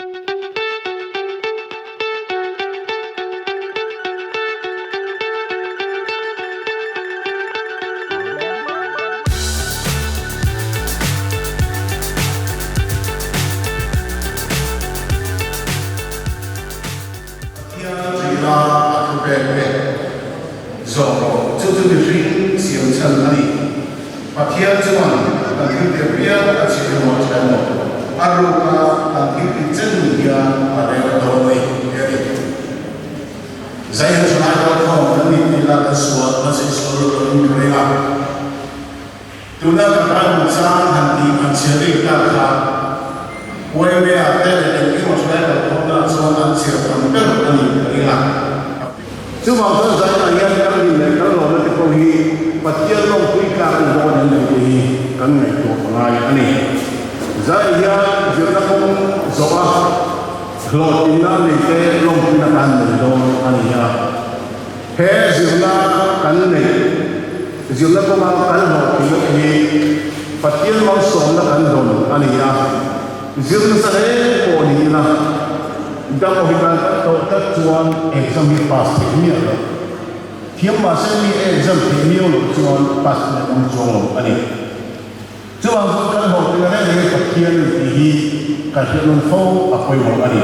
Pathian ṭihna a thu pek te zawh rawh. Chu chu mihring siam chhan a ni. Pathian chuan kan thil ti apiang a chhim emaw a ṭha emaw a ruka kan thil ti chen hian a rel dawn a ni tih a ni. Zai han ṭhalai kal khawm kan nih tih lah kan sual kan sawi sual lo loin ka ring a. Tuna kan Bible chang han tih han chhiar rik tak kha Uaimea te leh engkim a ṭhalai kal khawmna chuan an chhiar tam ber a nih ka ring a. Chuvang chuan zainah hian kan rin leh kan lawmna te pawh hi Pathian lawmpui tlak a ni dawn em tih te hi kan ngaihtuah a ngai a ni. Zai hian zirna kawng zawh a hlawhtlinna a nei te lawmpuina kan nei dawn a ni a. He zirna kan neih zirna kawnga kan hlawhtlinna te hi Pathian malsawmna kan dawn a ni a. Zir nasa hle pawh ni ila, dam aw hi kan kan tawh tlat chuan exam hi pass theih miah loh. Thiam mahse mi exam theih miau loh chuan pass leh awm chuang lo a ni. Chuvang chuan kan hlawhtlinna reng reng Pathian a ni tih hi kan hriat nawn fo a pawimawh a ni.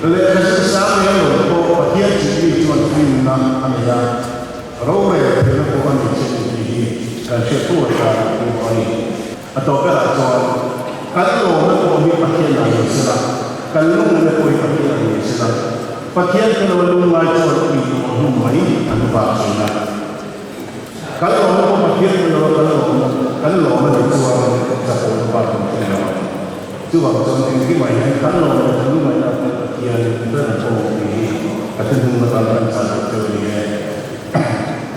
Lehkha zir sang lem lo pawh Pathian chihmi chuan finna a nei a, rorel theihna pawh a nei che ni tih hi kan hriat fo atan a pawimawh a ni. A tawp berah chuan kan lawmna pawh hi Pathian ah ni sela, kan lungna pawh hi Pathian ah ni sela, Pathian te lo lungngai chuan i tawh hnu mai an vak thin a. Kan lawmna pawh Pathian te lo kan lawmna kan lawm a nih chuan chapawhna bak kan thlen lo ang. Chuvang chuan engkimah hian kan lawm leh kan lungngaihna pawh Pathian ber pawh tih hi Pathian hnung atan kan chah duh theuh a ni e.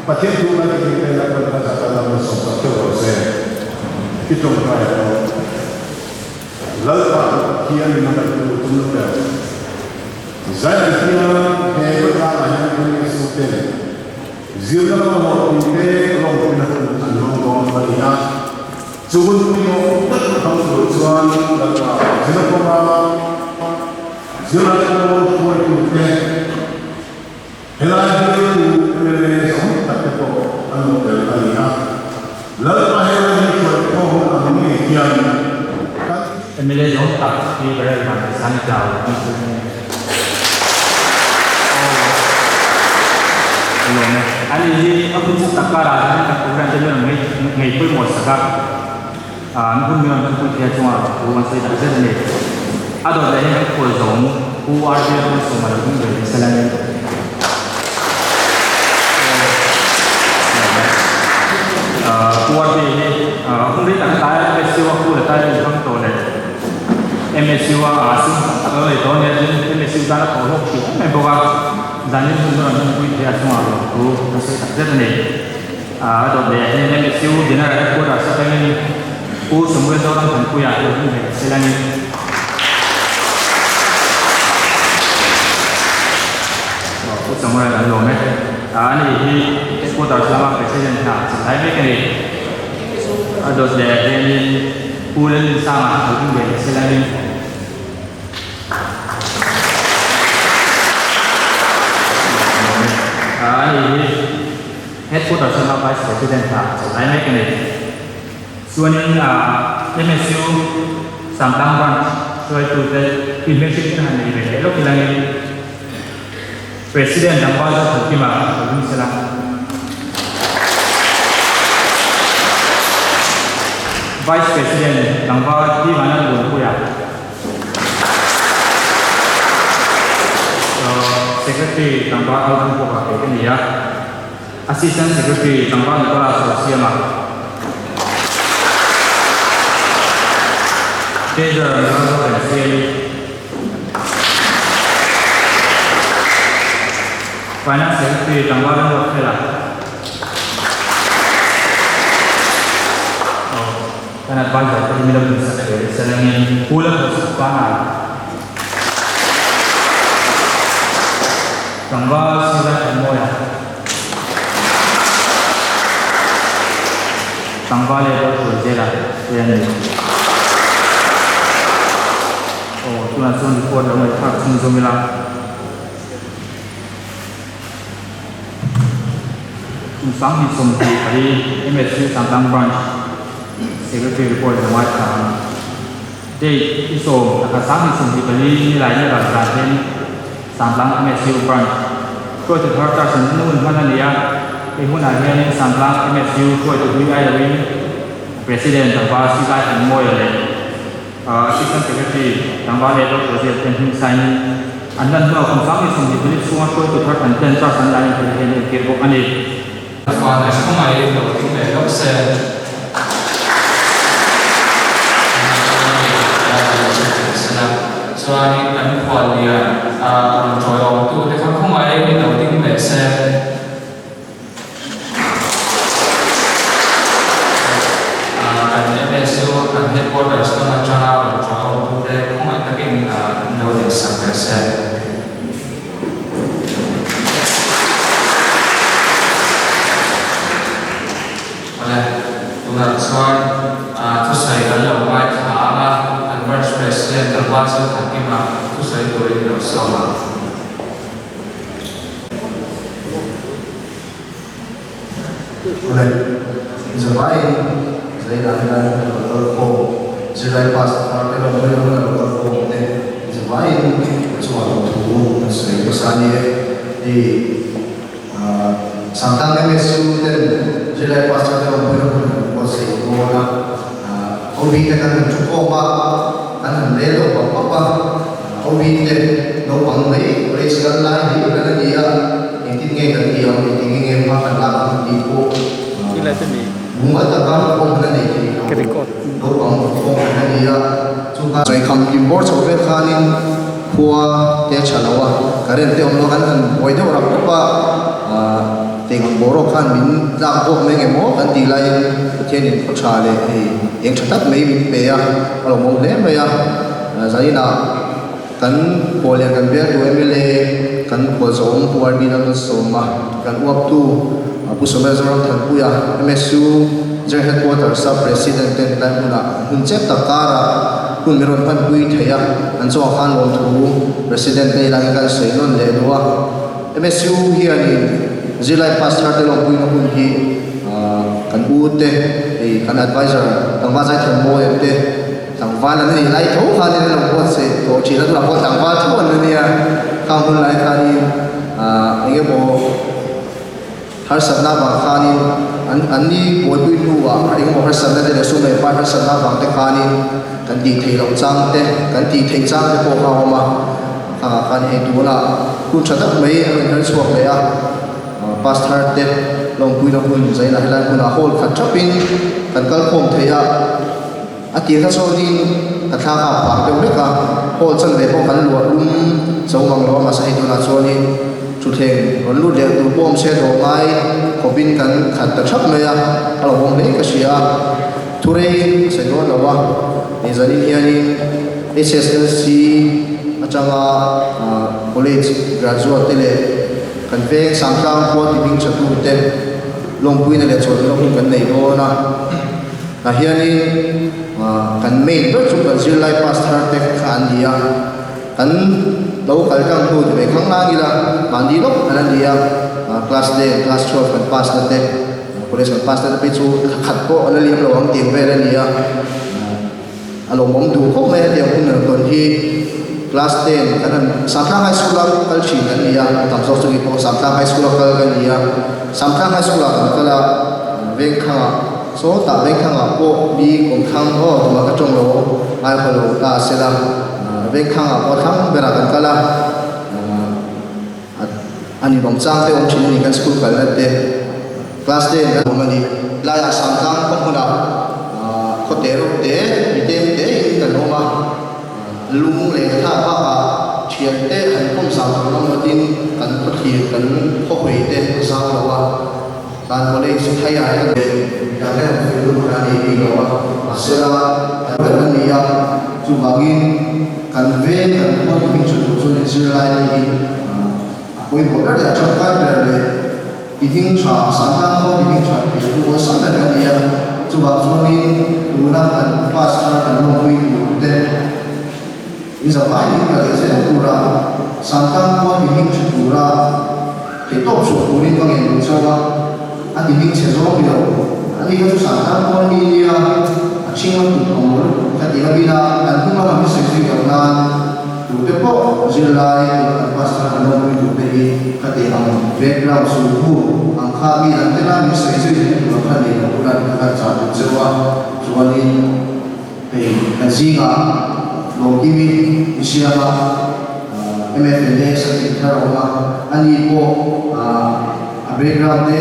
Pathian thu kan tih te la kan kha zat a lam sawm tak theuh rawh se. I tawngtai pawh Lalpa chu Pathian in a ngaihtu tum lo ber. Zai hian he khawtlangah hian MSU ten zirna lama hlawhtling te lawmpuina hun an hmang dawn a ni a. Chu hun pawimawh tak hmang tur chuan Lalpa zirna kawnga zirna pawl hruaitute, Helai bialtu mla zawng tak te pawh an lo tel a ni a, Lalpa helai hi hruai khawm hun ang ngei hian kan. Mla zawng tak hi Barel van ti sang chau tih chu nge aw a lawm e. Ani hi a hun chak tak karah hian kan program te min rawn ngei pawimawh sak a, an hun min rawn thupui thei a chungah thu an sawi tak zet a ni. A dawt leh hian kan khual zawng Pu RJ Rualsawma lo ding ve leh sela ni. Pu RJ hi hun rei tak tlai MSU a pu leh tlai a inhmang tawh leh MSU a sum tam tak lo nei tawh a nia tin MSU tan a thawh hlawk thin em em bawk a, zanin hun chu rawn hmanpui thei a chungah lawm thu an sawi tak zet a ni. A dawt leh ah hian MSU General Headquarters atangin Pu Samuel Zoram Thanpuia lo hmu ve sel a ni. Pu Samuel an lawm e. A ni hi Headquarters lama President hna a chin lai mek a ni. A dawt leh ah hianin Pu Lallinsanga lo hmu ve sel a ni. A ni hi Headquarters lama Vice President hna a chin lai mek a ni. Chuanin MSU Samtang Branch hruaitute inhmelhriat in han nei ve leh lawk ilangin President Dangval Zothankima a lo ding sela. Vice President Dangval Pi Vanlal Buanpuia. Secretary Dangval Alvin Pawka kei ka ni a. Assistant Secretary Tlangval Nicholas Rosiama, Treasurer Ronaldo Remsieli, Finance Secretary Tlangval Remruatfela, Kan advisor te hi mi lo insak ve leh selangin Pu Lalhawsuk Pangai, Tlangval Silai Thanmawia, Tlangval leh Dawt Hruaizela te an ni. Aw. Tunah chuan report lo ngaihthlak chhunzawm ila. Kum 2024 MSU Sangtlang Branch Secretary report lo ngaithla ang. Date i sawm taka 2024 nilai ni ral zan hian Sangtlang MSU Branch hruaitu thar charge an nun hman a ni a, hei hunah hianin Sangtlang MSU hruaitu hlui ai loin President Tlangval Silai Thanmawia leh Assistant Secretary Tlangval Edward Rozier ten hming sign-in an lan hnuah kum 2024 chhunga hruaitu thar than ten charge an la inthei hian a entir bawk a ni. Fa leh hmangaih lo ding leh hlauh se. Chuanin kan khuallian rawn tawiawmtute kha khawngaih lo ding leh se. Kan MSU kan headquarters lam atanga rawn tawiawmtute khawngaih takin lo dinsak leh se. Awle, tunah chuan thusawi kan lo ngaithla ang a, kan Branch President Tlangval Zothankima thusawi turin lo sawm ang. Awle, zavaiin Zainah hian a lo kal khawm, zirlai pass thar te lo hawi ang a lo kal khawm te zavaiin a chungah lo thu an sawi hmasa a ni e. Hei Sangtang MSU ten zirlai pass thar te lo hawi ang hun kan buatsaih dawn a, OB te kan han thu khawm a, kan han rel deuh pap pap a. OB te naupang mai college kal lai hi kan a ni a, engtin nge kan tih ang, engtin nge nge hma kan lak ang tih pawh mumal taka kawng kan la nei thei lo, naupang kawng kan la ni a, chu kha Chawihkham hlim bawr chho vel khanin khua te a tha lo a, current te awm lo kan han buai deuh rap rap a, teng ang boruak khan min tlak bawk mai nge maw kan tih laiin Pathianin khaw tha leh hei eng tha tak mai min pe a, a lawmawm hle mai a. Zainah kan pawl lian kan bialtu mla kan khualzawm Pu RB Lalmalsawma kan uaptu Pu Samuel Zoram Thanpuia MSU General Headquarters a President ten helai hmunah hun chep tak karah hun min rawn hmanpui thei a, an chungah khan lawmthu President te ilangin kan sawi nawn leh duh a. MSU hianin zirlai pastor te lawmpuina hun hi kan u te hei kan advisor Tlangval Zaithanmawia te, Tlangval an nei lai tho khanin an lo buatsaih tawh thin a, tunah pawh tlangval tho an la nia. Khang hun lai khanin aah eng emaw harsatna avang khanin an an ni buaipui hnuah eng emaw harsatna te leh sum leh pai harsatna avang te khanin kan tih theih loh chang te, kan tih theih chang te pawh kha a awm a. Khangah khan hei tunah hun tha tak mai a rawn her chhuak leh a. Pastor te lawmpuina hun zainah helai hmunah hall khat thapin kan kal khawm thei a. A tir kha chuanin ka thla kha a phak deuh hlek a, hall chan ve pawh kan luah lum zo mang lo a, mahse hei tunah chuanin thutthleng rawn lut leh tur pawh awm se dawh ngai khawpin kan khat ta thap mai a, a lo awm hle ka hria a, thu rei a sawi dawn lo a, hei zanin hianin HSLC atanga college graduate te leh kan veng Sangtlang khua ti hming tha tute lawmpuina leh chawlhna hun kan nei dawn a. Tah hianin kan main ber chu kan zirlai pass thar te kha an ni a, kan lo kal tlang hnu ti mai khang nang ila mahni lawk an a ni a, class ten class 12 kan pass na te college kan pass na te phei chu thla khat pawh an la liam lo ang tih vel a ni a, a lawmawm duh khawp mai hetiang hun an tawn hi class ten kan han Samtlang High School a kal thin an ni a, tam zawk chu ni pawh Samtlang High School a kal ka ni a, Samtlang High School ah kan kal a Vengthlang ah. Sawtah Vengthangah pawh mi kawmthlang aw tumah ka tawng lo ngai haw lo ta a sela, Vengthangah pawh thlang berah kan kal a, a ninawm chang te awm thin a ni kan school kalna te class ten kan awm a ni. Laiah Sangtlang khaw hmunah khaw te reuh te mi tlem te in kan awm a, lung leh thlak bakah thian te han kawm zau tur lam ngawtin kan khawthlir kan khawhawi te a zau lo a. Kan college phei ah hian midang te han fir lut a ni bik lo a, mahsela kan ber a ni a, chuvangin kan veng kan khua ti hming tha tur chuan zirlai te hi a pawimawh ber leh a tangkai ber leh ti hming tha Sangtlang khua ti hming tha thei tu awlsam ber a ni a, chuvang chuanin tuna kan pass thar kan lawmpui tur te. In zavai in ka leh zel tura Sangtang khua ti hming chhe tura theihtawp chhuah turin ka ngen duh chauh a, a ti hming chhe zawng ni lo. Ani kha chu Sangtang khua mi nia a chhing a tut awm lo lutuk ka ti a bina kan hnung lama min sawi zui loh nan tute pawh zirlai tuna kan pastor kan lawmpui turte hi ka ti ang background sulhnu ang kha mi dang tena min sawi zui theihna tur ang kha nei lo tura ni kha kan chah duh chauh a chuanin Hei kan zingah Lawmkimi i siam a, MFNA certificate thar a awm a, ani pawh a background te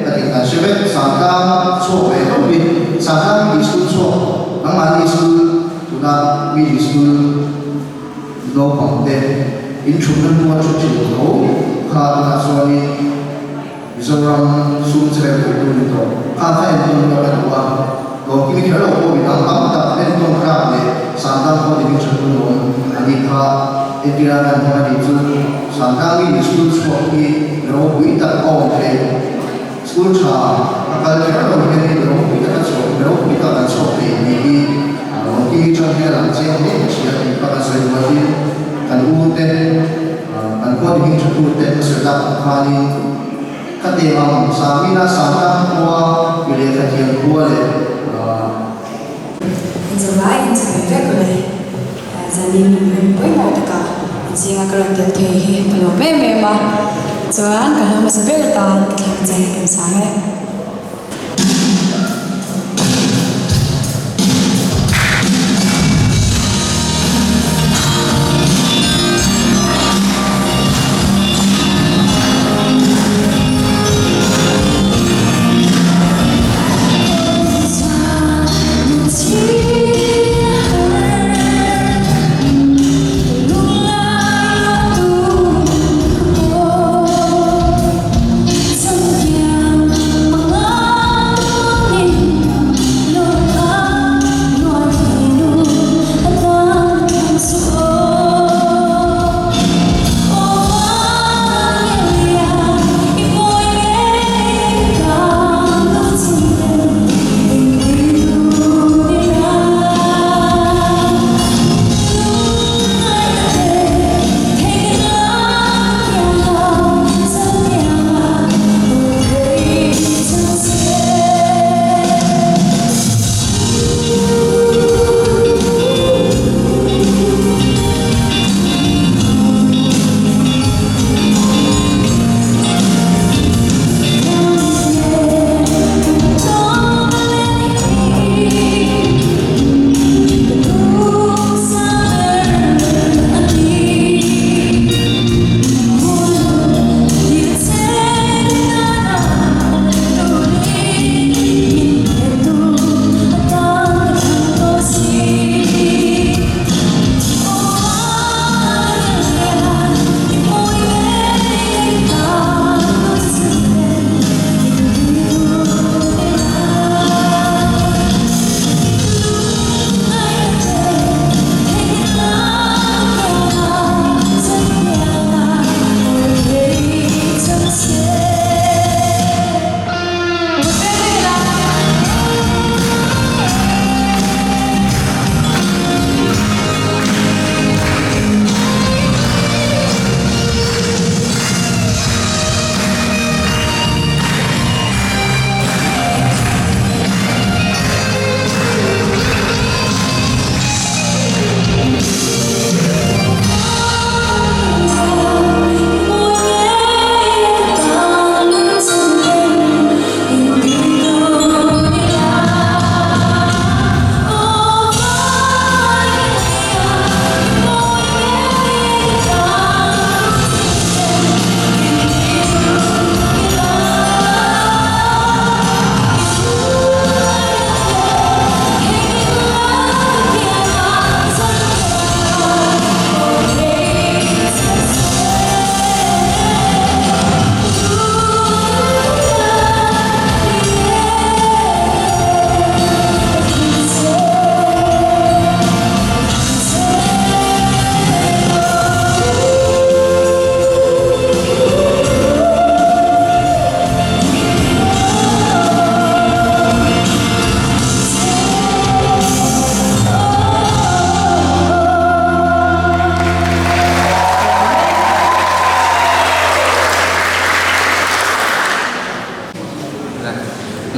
ka tih kan hre vek, Sangtlang chhuak ve tawp hi, Sangtlang mi school chhuak, nangmahni school tuna mi school naupang te in thutna hnua thu thin tho kha tunah chuanin Mizoram sum chelek pui tu ni tawh kha kha entawn ka la duh a, Lawmkimi kher lo pawh midang tam tak entawn tlak leh Sangtang pawh ni tha tu awm a nih kha. Entira kan hmang a nih chu Sangtang mi school chhuak hi ropui tak a awm thei. School tha a kal kher lo hian mi ropui tak a chhuak mi ropui tak an chhuak thei tih hi Lawmkimi tang hian a lang chiang hle ka hria tih kha kan sawi rualin kan u te Kan khua ni hming tha tute ka sawi lak ang khanin ka teh ang Samina Sangtang khua mi lehkha thiam khua leh In zavai in chhe ve vek le. Zanin rin pawimawh takah in zinga ka rawn tel thei hi ka lawm em em a. Chuan ka hla hmasa ber tan ka thlang che kan sang e.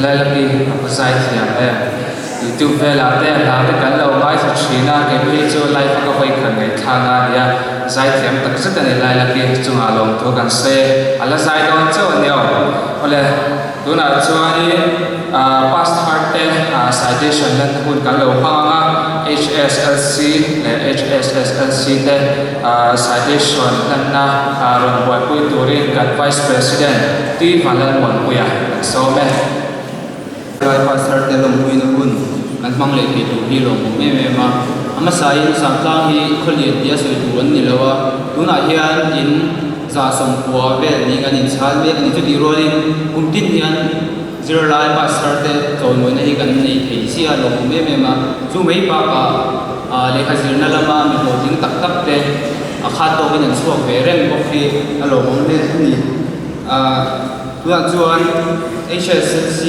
Lalaki a va zai thiam em. Youtube velah te a hla te kan lo ngaithla thin a, kei phei chu live a ka vawi khan ngaihthlak a nia, zai thiam tak zet a ni Lalaki chungah lawmthu kan sawi e, a la zai dawn chauh a ni aw. Awle tunah chuanin past third te citation lanna hun kan lo hmang ang a, HSLC leh HSSLC te citation lanna rawn buaipui turin kan Vice President T Vanlalmuanpuia kan sawm e. Lai pastor te lawmpuina hun kan hmang leh thei tur hi lawmawm em em a, a hmasain Sangtlang hi khawlian tia sawi tur an ni lo a, tunah hian in za sawmkua vel niin kan inchhal mek a ni. Chutih rualin kum tin hian zirlai pastor te chawimawina hi kan nei thei chiah a lawmawm em em a, chu mai bakah lehkha zirna lama mi hlawhtling tak tak te a khat tawkin an chhuak ve reng bawk hi a lawmawm hle a ni. Tunah chuan HSLC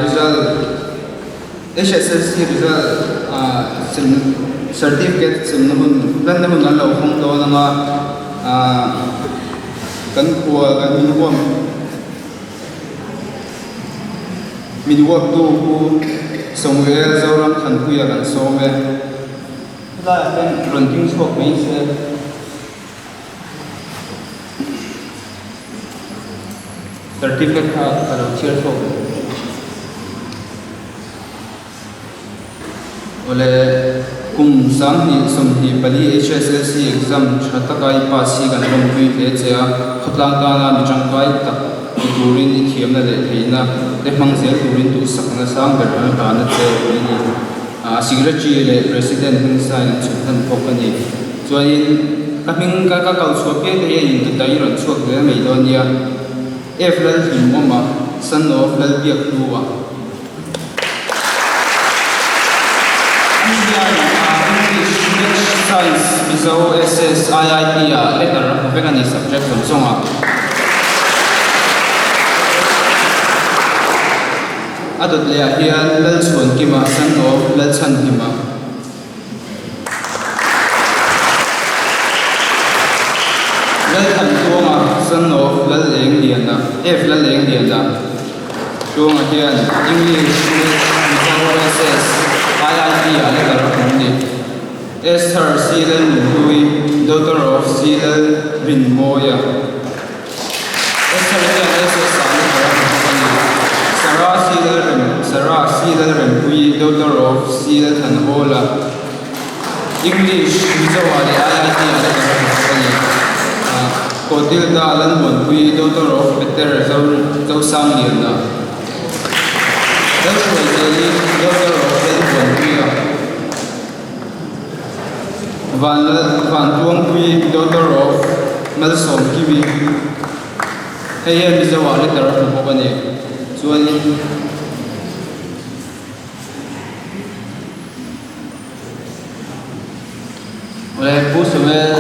result HSLC result sem certificate semna hun hlanna hun an lo hawng dawn ang a, kan khua kan min huam min huaptu Pu Samuel Zoram Thanpuia kan sawm e. Helaiah hian rawn ding chhuak mai se. Certificate kha ka lo chhiar chhuak ve. Awle kum 2024 HSLC exam tha taka i pass hi kan lawmpui hle che a, khawtlang tana mi tangkai tak ni turin i thiamna leh theihna te hmang zel turin duhsakna sang ber an hlana che i ni. Secretary leh President hming sign an chhuk hlan bawk a ni. Chuanin ka hming ka ka kal chhuah piang te hian in tut a i rawn chhuak zel mai dawn nia. F Lal Hlimawma, son of Lal Biak Hlua. Ani hian English, Maths, Science, Mizo, SS, IIT ah letter a hmu vek a ni subject zawng zawng ah. A dawt leh ah hian Lalchhuankima, son of Lalchhanhima. Lalthantuanga, son of Laleng Liana, F Laleng Liana, Tluanga hian English, Maths, Mizo, SS, IIT ah letter a hmu a ni. Esther C Lalnunhlui, daughter of C Lalrinmawia. Esther hian SS ah letter a hmu bawk a ni. Sarah C Lalrem Sarah C Lalrempuii, daughter of C Lalthanhawla, English, Mizo ah leh IIT ah letter a hmu bawk a ni. Kotilda Lalmuanpuii, daughter of Peter Zo Zosangliana, Lalhruaizeli, daughter of Lalmuanpuia, Van Vantuangpui, daughter of Malsawm Kimi. Hei hian Mizo ah letter a hmu bawk a ni. Chuanin Awle Pu Samuel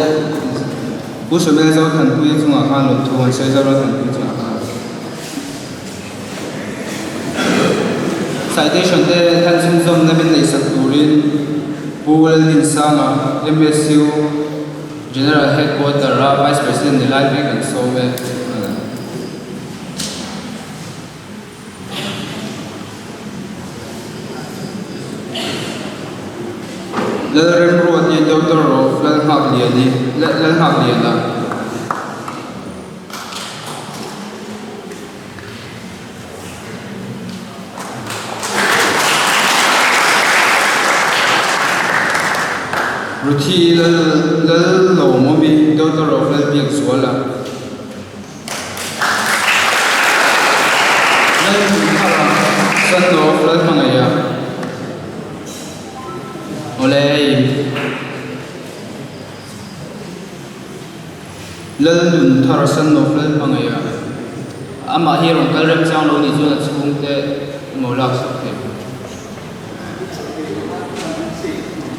Pu Samuel Zothanpuia chungah khan lawmthu an sawi Zothanpuia chungah khan. Citation te hlan chhunzawmna min neihsak turin Pu Laldinsanga, MSU General Headquarter a Vice President ni lai mek an sawm e. Lalremruati Daughter of Lalnghakliani, Lalnghakliana. Ruthi Lal Lallawmawmi, daughter of Lalbiakzuala. Lalhmunthara, son of Lalhmangaia. Awle hei. Lal nun thar san lo fel hmangaih a, amah hi rawn kal remchang lo nih chuan a chhungte emaw lak sak thei.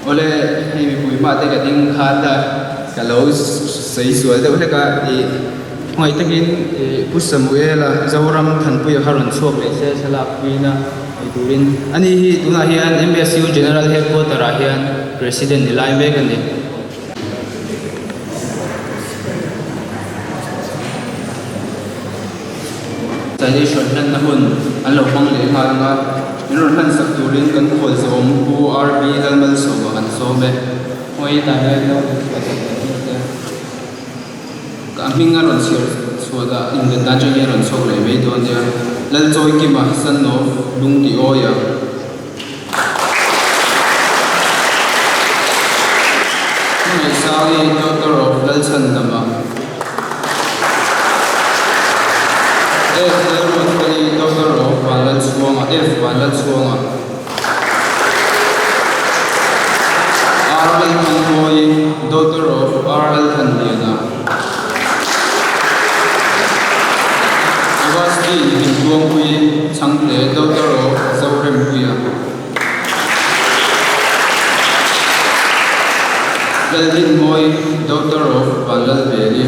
Awle, hei mipui hma te ka ding khat a, ka lo sawi sual deuh hlek a, ih hmangaih takin ih Pu Samuela Zoram Thanpuia kha rawn chhuak leh se thlalak puiin a ei turin ani hi tunah hian MSU General Headquarter ah hian President ni lai mek a ni. Citation hlanna hun an lo hmang leh nghal ang a, min rawn hlansak turin kan khualzawm Pu RV Lalmalsawma kan sawm e. Hmawii Daniel lo in chhuah sak leh hmel te. Ka hming a rawn chhiar chhuah dah inven dan atang hian a rawn chhuak leh mai dawn nia. Lalchawikima son of Lungtiawia. Hmangaihsangi daughter of Lalchhandama. F Lalruatfeli daughter of Vanlalchhuanga F Vanlalchhuanga. R Lalthanmawii daughter of R Lalthanliana. Augustine Hlimtuangpuii Chhangte daughter of Zorempuia. Laldinmawii daughter of Vanlalveli.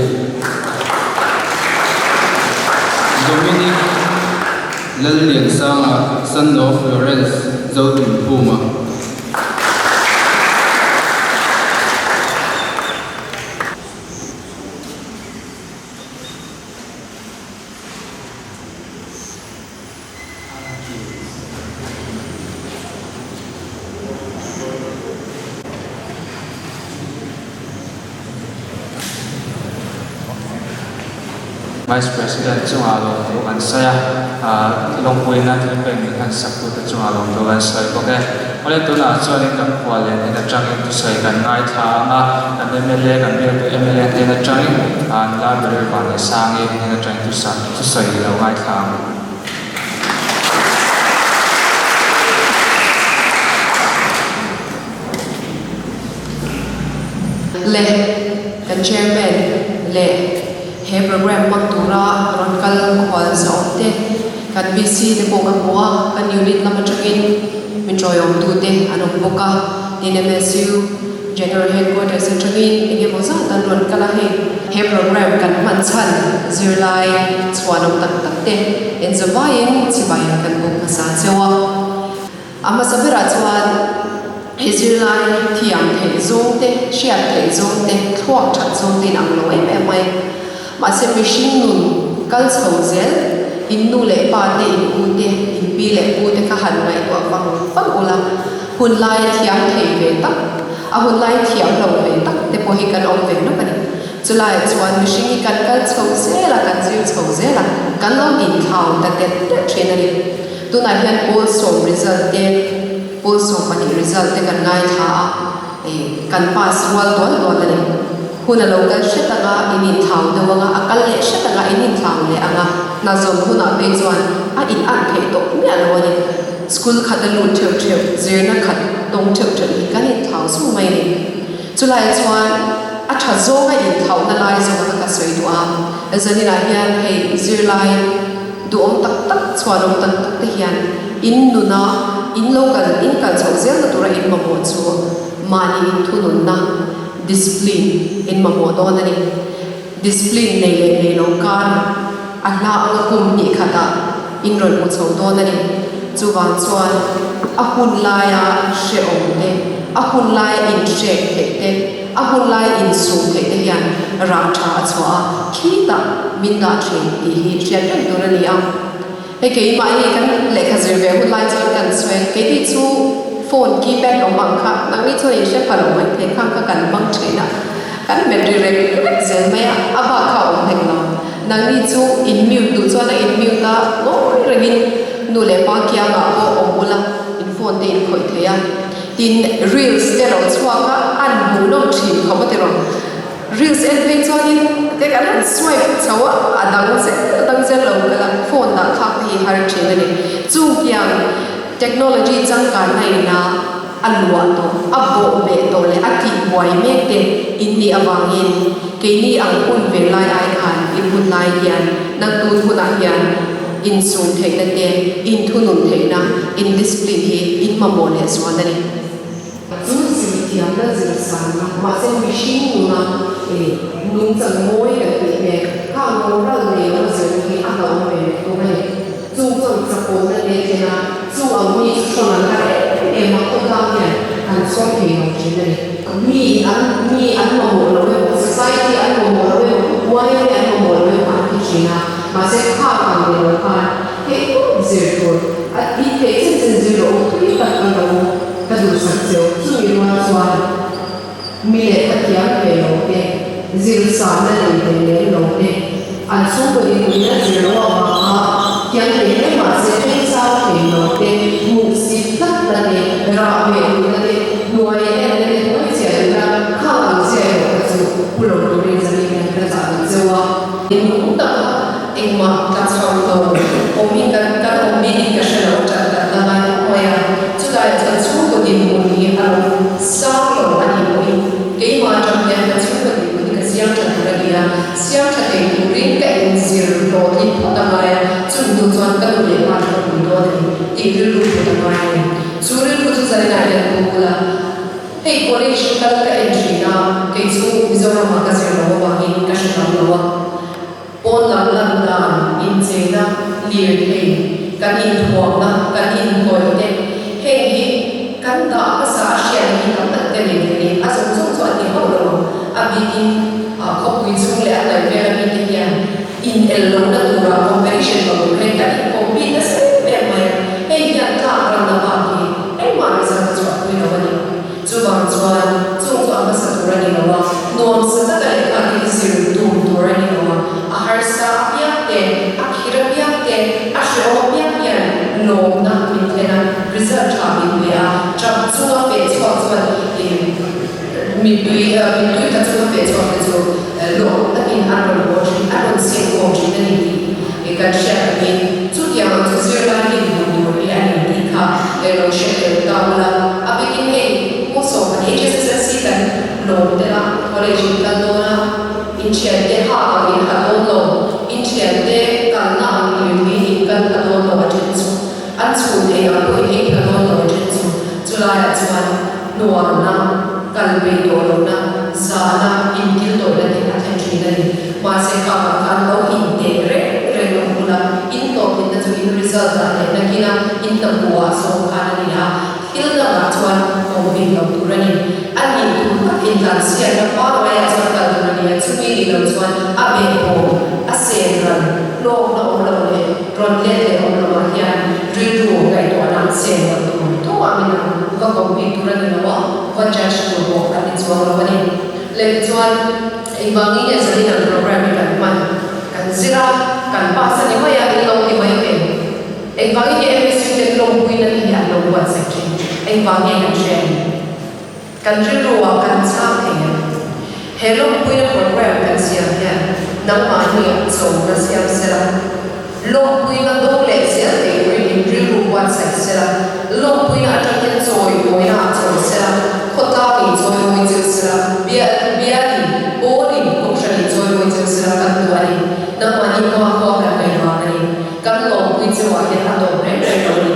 Dominic Lalliansanga son of Lawrence Zotinkhuma. Vice President chungah lawmthu kan sawi a, lawmpuina thil pek min han saktute chungah lawmthu kan sawi bawk e. Awle tunah chuanin kan khua leh hnen atangin thusawi kan ngaithla ang a, kan mla kan bialtu mla hnen atangin nula Beryl Vanneihsangi hnen atangin thusawi lo ngaithla ang. Le kan Chairman leh he program hmang tura rawn kal khual zawm te, kan VC te pawh ka hmu a, kan unit lam atangin min tawiawmtu te an awm bawk a, tin MSU General Headquarters atangin eng emaw zat an rawn kal a hei. He program kan hman chhan zirlai chhuanawm tak tak te inzawvaiin chibai kan buk hmasa cheu a. A hmasa berah chuan he zirlai thiam theih zawng te, hriat theih zawng te, thluak that zawng te in ang lo em em mai. Mahse mihring nun kal chho zel, in nu leh pa te, in u te, in pi leh pu te kha han ngaihtuah vang vang ula, hun lai thiam thei ve tak, a hun lai thiam lo ve tak te pawh hi kan awm ve nawk a ni. Chulaiah chuan mihring hi kan kal chho zel a, kan zir chho zel a, kan lo inthlau ta telh telh thin a ni. Tunah hian pawl sawm result te, pawl 12 result te kan ngaithla a, eh kan pass rual dual dual a ni. Hun a lo kal hret anga in inthlau deuh anga, a kal leh hret anga in inthlau leh anga, hna zawm hunah phei chuan a in an theih tawh miah lo a ni. School khat a lut theuh theuh, zirna khat tawng theuh theuh hi kan inthlau zung mai a ni. Chulai chuan a tha zawnga inthlauhna lai zawng kha ka sawi duh a, zaninah hian hei zirlai, Duhawm tak tak, chhuanawm tak tak te hian in nuna in lo kal, in kal chhoh zelna tura in mamawh chu mahni inthununna, discipline, in mamawh dawn a ni. Discipline nei leh nei lo kar a hla anga kum hnih khatah in rawn hmu chho dawn a ni. Chuvang chuan a hun laia hrehawm te, a hun laia inhrek theih te, A hun lai insum theih te hian rah tha a chhuah a, khitah min dah thin tih hi hriat reng tur a ni a. Hei keimah hi kan lehkha zir ve hun lai chuan kan sawi a, keini chu phone keypad awm ang kha nangni chuan in hre pha lo mai thei khang kha kan hmang thin a, kan hmet ri rek rek zel mai a, a bak kha a awm hlek lo. Nangni chu in mute duh chuan a in mute a, ngawi rengin nu leh pa kiangah pawh awm ula in phone te in khawih thei a. Tin, reels te lo chhuak a, an hmuhnawm thin khawp a tiraw. Reels en phei chuanin te kan han swipe chho a, a dang zel a dang zel lo kal a, phone dah thlak te hi har thin a ni. Chungtiang technology changkanna ina a luah tawh, a bawh beh tawh leh a tihbuai mek te in nih avangin keini ang hun ve lai ai khan in hun lai hian nang tun hunah hian insum theihna te, inthunun theihna, indiscipline hi in mamawh leh zual a ni. Chu zirthiamna zir sanna, mahse mihring nuna nungchang mawi kan tih hmel, khang moral nei lo zirna hi a hlauhawm ve ve thung a ni. Chung chuan chakawmna te thlen a, chu ang mi chu hrawn an har em em a, khawtlang hian an chhawr thei lo thin a ni. Mi an mi an mamawh lo emaw, society an mamawh lo emaw, yma an mamawh lo emaw an ti thin a, mahse khang ang ni lo khan theih tawp zir tur. tak lo ka duhsak cheu. Chumi rual chuan mi lehkha thiam ve lo te, zir sahna nei ve lem lo te, an chhungkaw dinhmun a zir loh avanga thiam thei hle mahse thleng thei lo te, hmuhsit tlatna te, rah beh duhna te, hnuai enna te, hnuai chiah duhna, khang ang chiah erawh kha chu pu lo turin zanin hian ka chah duh cheu a. Nung taka engmah tla chho lo awmin kan kan awm bikin ka hre lo ṭan kan la ngai khawp mai a, chutaiah chuan chhungkaw dinhmun hi a lo sang lo a nih pawhin keimah aṭang hian ka chhungkaw dinhmun hi ka siam ṭha tur a ni a, siam ṭha thei turin ka inzir hlawhtling phawt a ngai a, chung hnu chuan ka nu leh pa chu ka pui dawn a ni tih rilru phawt a ngai a ni. Chu rilru chu zaninah hian pu bula. Hei college kal ka en thin a, kei chu Mizoramah ka zir lo avangin ka hre tam lo a. Pawn lam lan dan, incheina, lirthei, kan inthuamna, kan inhnawih te, heng hi kan dah hmasa a hriatna hi tam tak te nei thei ni. A zawng zawng chu an ti hauh lo ang. A bikin khawpui chung leh a hnaih vel ami te hian in el lohna tura competition lo tur hian kan incompete nasa em em mai a, hei hian tlak ranna bak hi engmah result a chhuahpui lo a ni. Chuvang chuan chung chu a hmasa tur a ni lo a, nuamsa taka lehkha te hi zir tum tur a ni lo a, a harsa apiang te, a khir apiang te, a hrehawm apiang hian lawmna min thlen a, result tha min pe a, chak chunga feh chhuak chuan ih. Mittui mittui tla chunga feh chhuak te chu lawm takin an rawn haw thin, an rawn seng khawm thin a ni tih kan hriat angin chutiang ang chu zirlai hi hmuh tur hi a ni tih kha lo hre tel ta ula. A bikin hei Pu Sawmhan HSSLC kan lawm tel a, college in kal dawn a, inthiante ha ang in ha dawn lo, inthiante kalna ang lirthei in kal ha dawn lo a then chu an chhun ei ang pawh in ei pha dawn lo a then chu chulaiah chuan Hnualna, kal bei tawh lohna, zahna, inkil tawhna te a thlen thin a ni. Mahse kha ah khan lo inteh reng reng ang bula in hlawhtlinna chu in result ah leh nakina in hnapuh ah zawk khan a ni a, thil dangah chuan awm bik lo tur a ni. A nih tur tak intlansiakna pangngai ah chuan kal tur a ni a, chumi nih loh chuan a behbawm, a sen ran, hlawkna awm lo leh rawn let leh awm lo ah hian rilru ngaihtuahna sen lo tur tumah min ang. Va compete tur a ni lo a, va judge tur pawh an ni chuang lo a ni. Leh tichuan engvangin nge zanin ang program hi kan hman? Kan zir a, kan pass a ni mai a, in lo ti mai em? Engvangin nge MSU ten lawmpuina te hi an lo buatsaih thin? Engvang nge kan hria em? Kan rilru ah kan chhang thei em? He lawmpuina program kan siam hian nangmahni ah chawmna siam sela, lawmpuina dawng leh zel thei turin in rilru buatsaih sela, lawmpuina atang hian chawimawina ah chawi sela, khawtlang in chawimawi cheu sela, bial in, pawl in, kohhran in chawimawi cheu sela kan duh a ni. Nangmahni hma khua kan ngaih vang a ni. Kan lawmpui cheu ah hian a tawp reng reng lo a ni.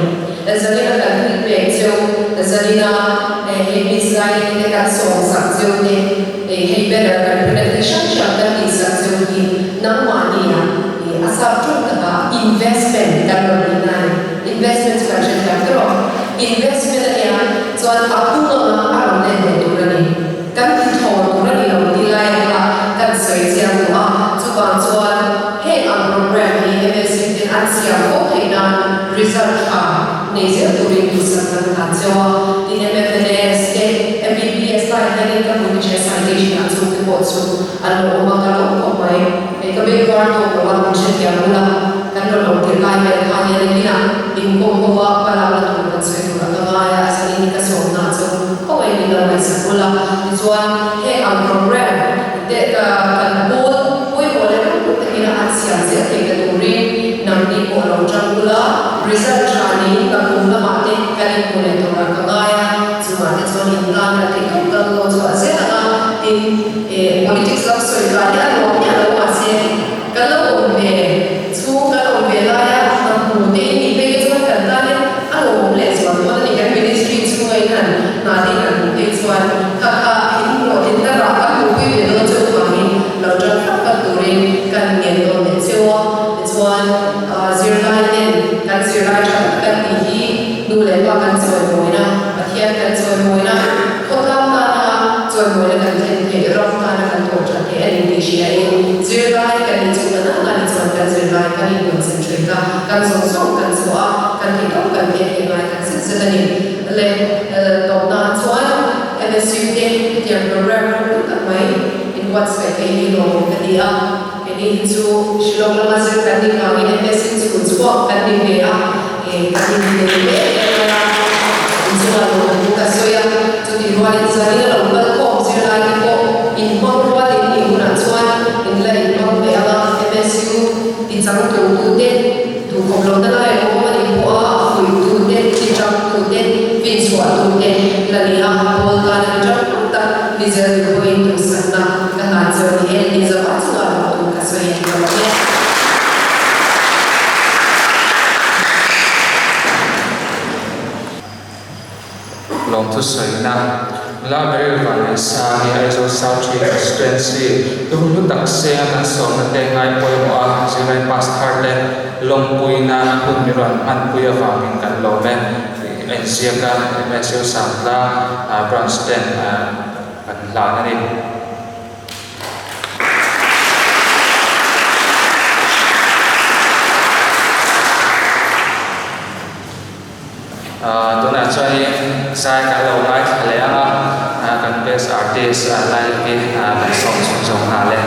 Zanina kan thil pek cheu, zanina hei Miss Laileng te kan sawm sak cheu te, hei banner kan print a thil hrang hrang kan tih sak cheu hi nangmahni ah a sap ṭawng taka investment kan rawn tih na a ni. Investment chu kan hrethiam tawh a, investment a nia chuan a pung anga a rawn let leh tur a ni. Kan ti thaw tur a ni lo tih lai a kha kan sawi chiang duh a, chuvang chuan heng ang program hi MSU ten an siam fo theih nan result tha nei zel turin duhsak kan hlan cheu a, tin MFNS te MBBS lai hianin ka hmu ni citation ah chung te pawh chu an lo awm a, ka lawm khawp mai. Hei ka beng var tawk lo a, min hrethiam bula kan rawn awm tirh lai vel khan hian inah inkawm ho a, ka lakna tur kan sawi tur a ka ngai a, a zanin hi ka sawmna chu khawngaih min lo ngaihsak bula tichuan heng ang program te ka kan pawl pawimawh leh rum takin a an siam zel thei ta turin nangni pawh lo tang bula result tha niin ka kum lamah te kan inhmu leh turah ka ngai a, chungah te chuan intan la theih tawp kan lo chhuah zel ang a, tin. Politics lam sawi kai hi a nuam miah lo mahse kan lo awm ve chhung kan awm ve laia hna hmu te in nih phei hi chuan kan tan hian a lawmawm leh zual dawn a ni. Kan ministry chhunga in han hna te in han hmuh phei chuan kha kha in hlawhtlinna rah kan hmuhpui ve dawn cheu vangin lo tan fak fak turin kan ngen dawn leh cheu a. Tichuan zirlai ten kan zirlai tha tak kan tih hi nu leh pa kan chawimawina, Pathian kan chawimawina, khawtlang tana chawimawina kan thlen theih, ram tana kan thawh that theih a ni tih hria in zirlai kan nih chu kan ang a ni chuan kan zirlai kan in concentrate a, kan zawng zawng kan chhuah a, kan theih tawp kan pek theih ngai tak zet zet a ni. Le tawpnaah chuan MSU te hetiang program ropui tak mai in buatsaih thei hi lawm ka ti a. Keini hi chu Shillong lama zir kan nih vangin MSU chhun chhuak kan ni ve a, kan inhne hle em mai a, inchunga lawmawm ka sawi a, chutih rualin zanin a lo kal khawm zirlai te pawh inhmang rualin nih hunah chuan in la inhmang ve ang a, MSU tichang turtute duhkhawp lohna lai a awm a nih pawh a, a fuihtute, tichangtute, finchhuahtute la ni a, pawl tan a ni ṭang tak ni zel tur pawhin duhsakna ka hlan cheu ni e tih zawhah chungah lawmtu ka sawi a ni lo e. Lawmthu sawina, Nula Beryl Vanessa hi Aizawl South Tree Constituency i hun hlu tak seng a kan sawmna te ngai pawimawh a, zirlai pass thar te lawmpuina hun mi rawn hmanpui avangin kan lawm e tih a inziak a, MSU Sangtlang Branch ten kan hlan a ni. Tunah chuanin zai kan lo ngaithla leh ang a, kan best artist Lailaki kan sawm chhun zawk nghal e.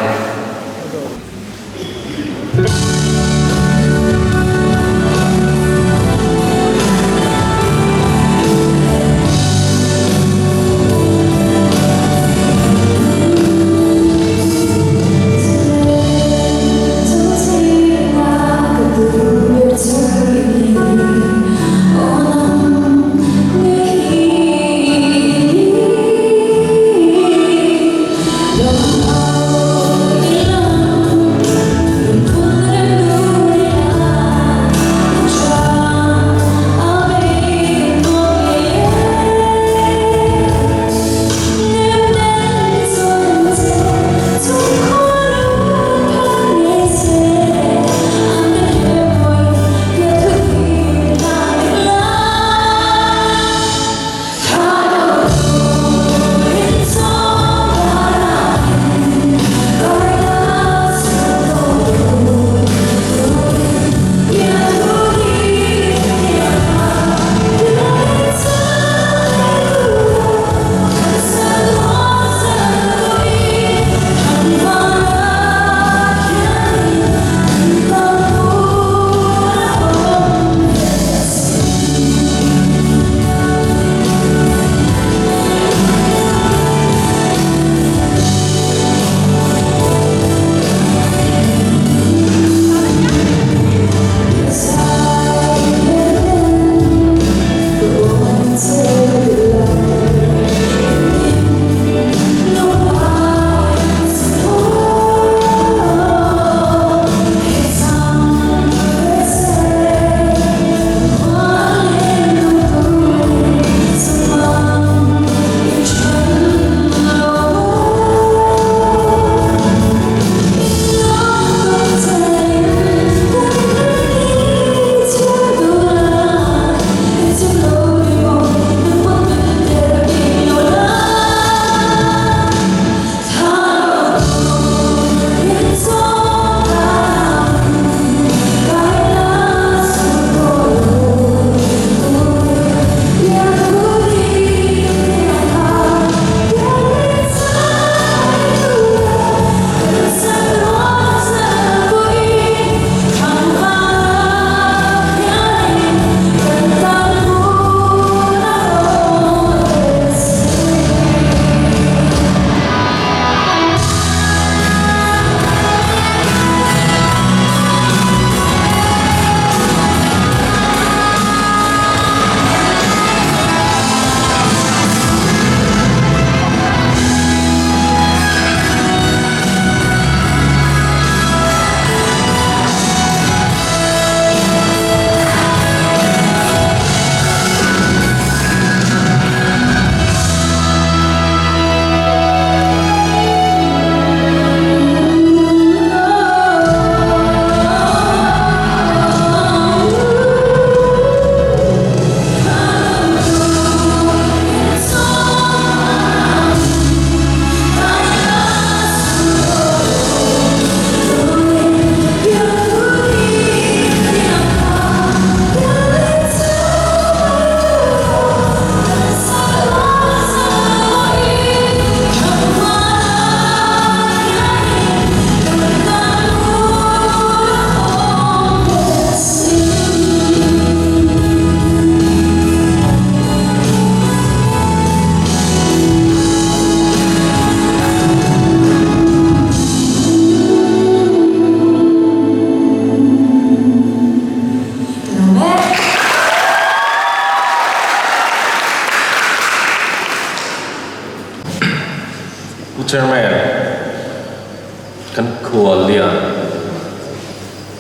Kan khuallian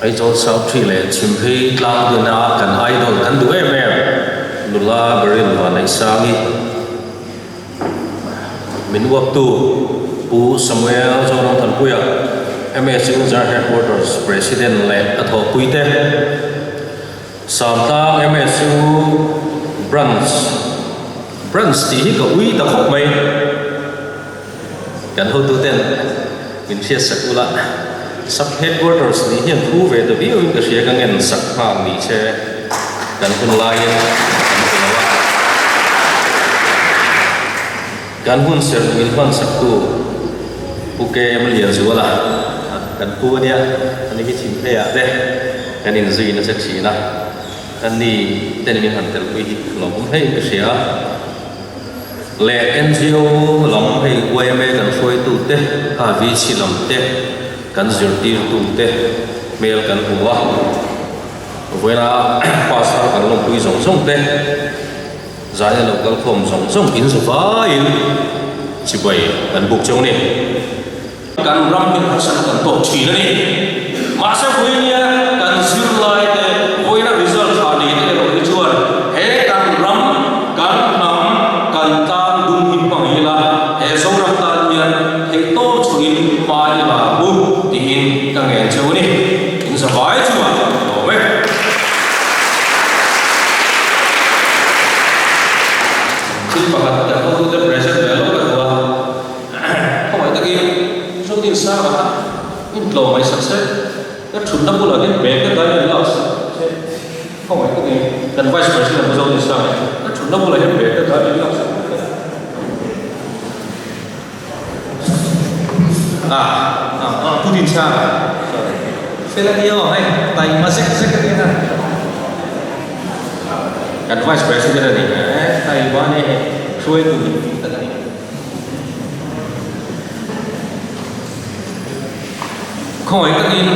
Aizawl South Tree leh Chhimphei tlang duna kan idol kan duh em em nula Beryl Vanneihsangi min uaptu Pu Samuel Zoram Thanpuia MSU Zar Headquarters President leh a thawhpuite Samtlang MSU Branch Branch tih hi ka ui ta khawp mai. Kan hotuten min hriat sak ula, Sub Headquarters nih hian thu ve ta viauin ka hria ka ngen sak nghak ni che kan hun laiin kan hmu lo a. Kan hun serh min hman saktu Pu KM Lianzuala kan pu ania, ani hi Chhimpheiah te kan inzui nasa thin a, kan ni ten min han telpui hi lawmawm hlein ka hria. Leh NGO lam hei yma kan hruaitute kha VC lam te kan zirtirtute hmel kan hmu a, vawiina pastor kan lawmpui zawng zawng te zaina lo kal khawm zawng zawng in zavaiin chibai kan buk cheu a ni. Kan ram hi harsatna kan tawk thin a ni. Mahse vawinia kan zirlai te vawiina result tha nei te erawh hi chuan he kan ram, kan hnam, kan tlang dum hi hmang ila he Zoram tan hian theihtawp chungin hma i la ang u tiin ka ngen cheu a ni. In zavai chungah lawm e. Thil pakhat kan hotute present ve lawk ka duh a. Khawngaih takin Zodin Sanga kha in tlawm mai sak se, ka thutna bulah hian bag ka dai an lak sak che. Khawngaih takin kan Vice President Pu Zodin Sanga hi ka thutna bulah hian bag ka dai an lak sak che. Ah, ah, ah, Pu Dinsanga, sorry. Fel a nia aw hei, taima zek zek a nia. Kan Vice President a ni, eh, taima a nia hei, hruaitu dik tak a ni. Khawngaih takin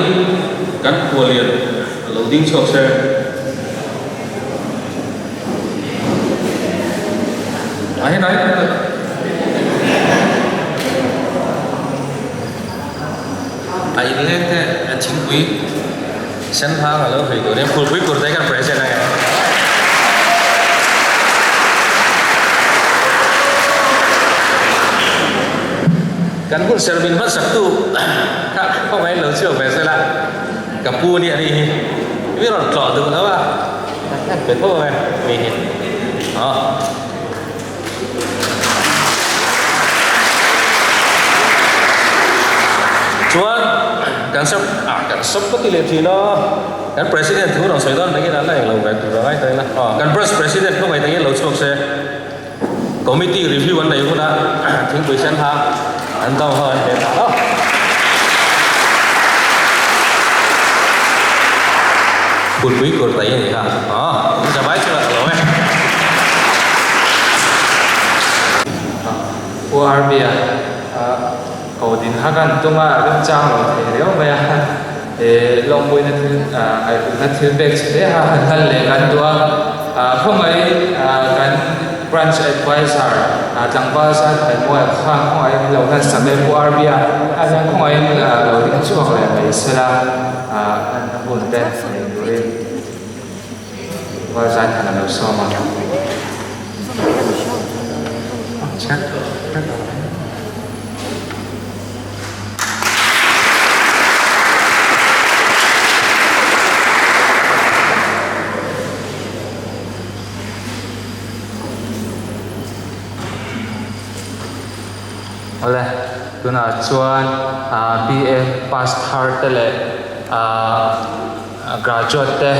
kan khualian a lo ding chhuak se. A helai a inleng te a thingpui sen hang a lo hlui tur in phulpui kur te kan present a nge. Kan hun ser min hmasak tu kha khawngaih lo chhuak ve sela ka pu nia ni hi mi rawn tlawh duh lo a kan pe tho ang e mi hi aw. Chuan kan sub ah kan sub ka ti leh thin a kan president thu rawn sawi dawn angin an la englo ve tur a ngai ta ila kan branch president hmangaih tangin lo chhuak se committee review an nei huna thingpui sen hang an dawng ho an pe ta lo. Phulpui kur tai a ni kha aw in zavai chu a lo e. Pu Arbia ko din kha kan tum a remchang lo thei riau mai a e lawmpuina thil ngaihhutna thil pek che hle a han hlan leh kan duh a khawngaih kan Branch Advisor tlangval zat Thaimawia kha khawngaih in lo hlan sak e Pu Arbia a hian khawngaih in lo ding chhuak leh mai sela hlan na hun te nei turin tlangval zat khan a lo sawm a. Awle, tunah chuan BA pass thar te leh graduate te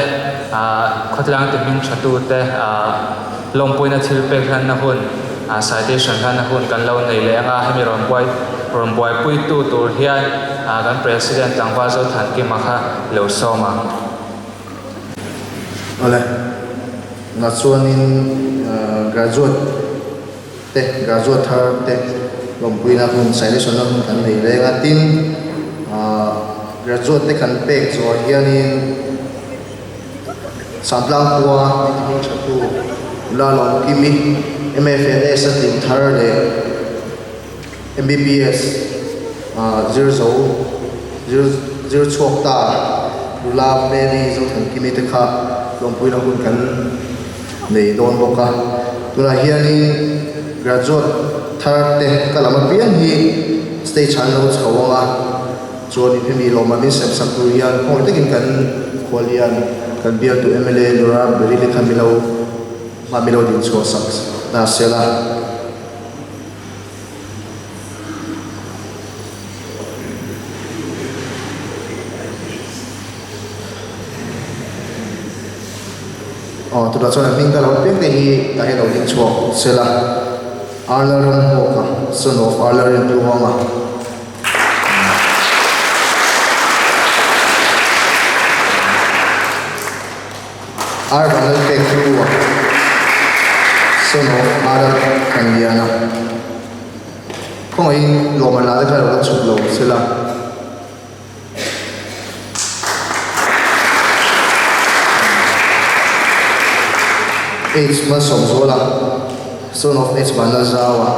khawtlang ti hming tha tu te lawmpuina thil pek hlanna hun citation hlanna hun kan lo nei leh anga hemi rawn buai rawn buaipui tu tur hian kan president tlangval Zothankima kha lo sawm ang. Awle, na chuanin graduate te, graduate thar te lawmpuina hun, selection na hun kan nei reng a, tin graduate te kan pek zawh hianin Santlang khua min ti hming tha tu Nula Lawmkimi, MFNS a tling thar leh MBBS zir zo. Zir zir chhuak ta nula Mary Zothankimi te kha lawmpuina hun kan nei dawn bawk a. Tunah hianin graduate thar te ka lam apiang hi stage ah an lo chho ang a, chuanin hemi lawmah min sem sak tur hian khawngaih takin kan khuallian kan bialtu mla Lura Berili kha milo hma milo dinchhuah sak ta sela. Aw tunah chuan a hming ka lo piang te hi tah hian lo ding chhuak se la Arla Ramhawka son of Arla Rintuanga. Ar Vanlal pek hnu ah son of Ara Thangliana khawngaihin lawmman lah te kha lo la chhuk lo sela. H Malsawmzuala son of H Vanlalzaua.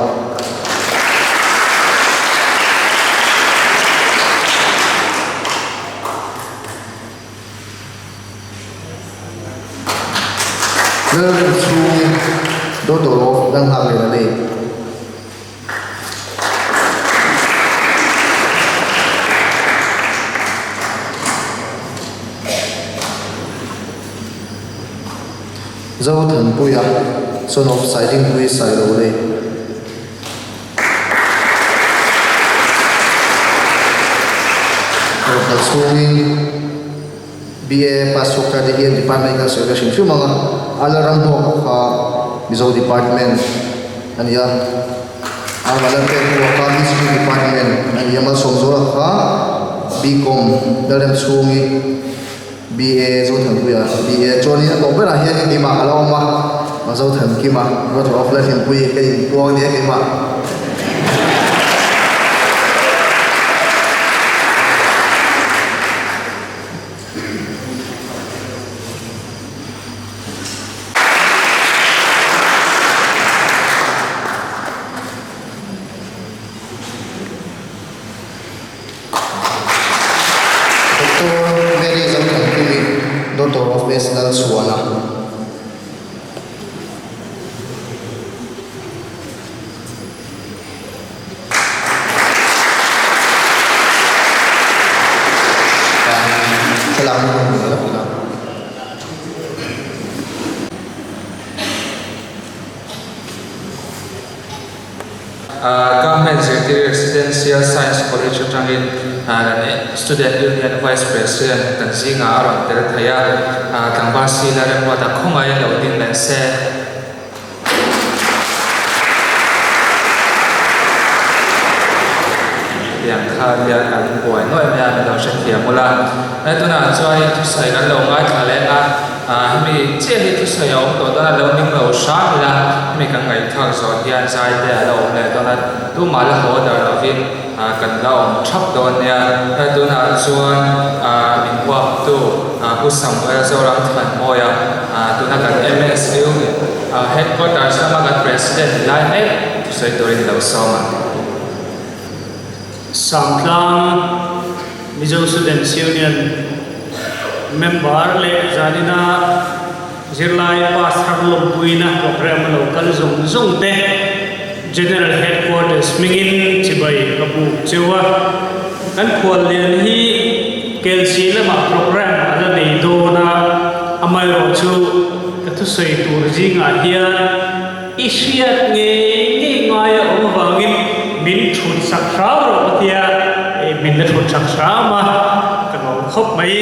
Lalrin chhungin Daughter of Langhak nen a nei. Zothanpuia, Son of Saidingpui Sailo nei. Rawkal chhungin BA pass chhuak thar te hian department kan sawi ve hrim hrim ang a, Ala ram hmuak a kha Mizo department a ni a, Arvala pek hnuah kha History department a ni a, Malsawmzawla kha BCom Lalrem chhungi BA Zothanpuia BA chuanin a tawp berah hian keimah ka la awm a, Zothankima Brother of Lalhlimpuii ka inpuang nia keimah. Doctor Mary Zothankimi, Daughter of S Lalchhuana. Thlalak na hun a lo la. Government Zirtir Residential Science College atangin Student Union Vice President kan zingah a rawn tel thei a, tlangval Sila Remruata khawngaih a lo ding leh se. Tiang kha nia kan buai nuai mai a, min lo hrethiam ula. Tunah chuan thusawi kan lo ngaithla leng a. Hemi chiah hi thusawi a awm tawh dawn a, lo ning lo hram ila, hemi kan ngaihthlak zawh hian zai te a la awm leh dawn a, tumah la haw dar lovin kan la awm thap dawn nia. Tunah chuan min huaptu Pu Samuel Zoram Thanmawia, tuna kan MSU Headquarters lama kan President ni lai mek thusawi turin lo sawm ang. Sangtlang Mizo Students Union member leh zanina zirlai pass thar lawmpuina programme a lo kal zawng zawng te General Headquarters hmingin chibai ka buk cheu a. Kan khuallian hi Kelsi lamah programme a la nei dawn a, amaherawhchu ka thusawi tur zingah hian I hriat ngei ngei ngai a awm avangin min thut sak hram rawh ka tia, min la thut sak hram a, ka lawm khawp mai.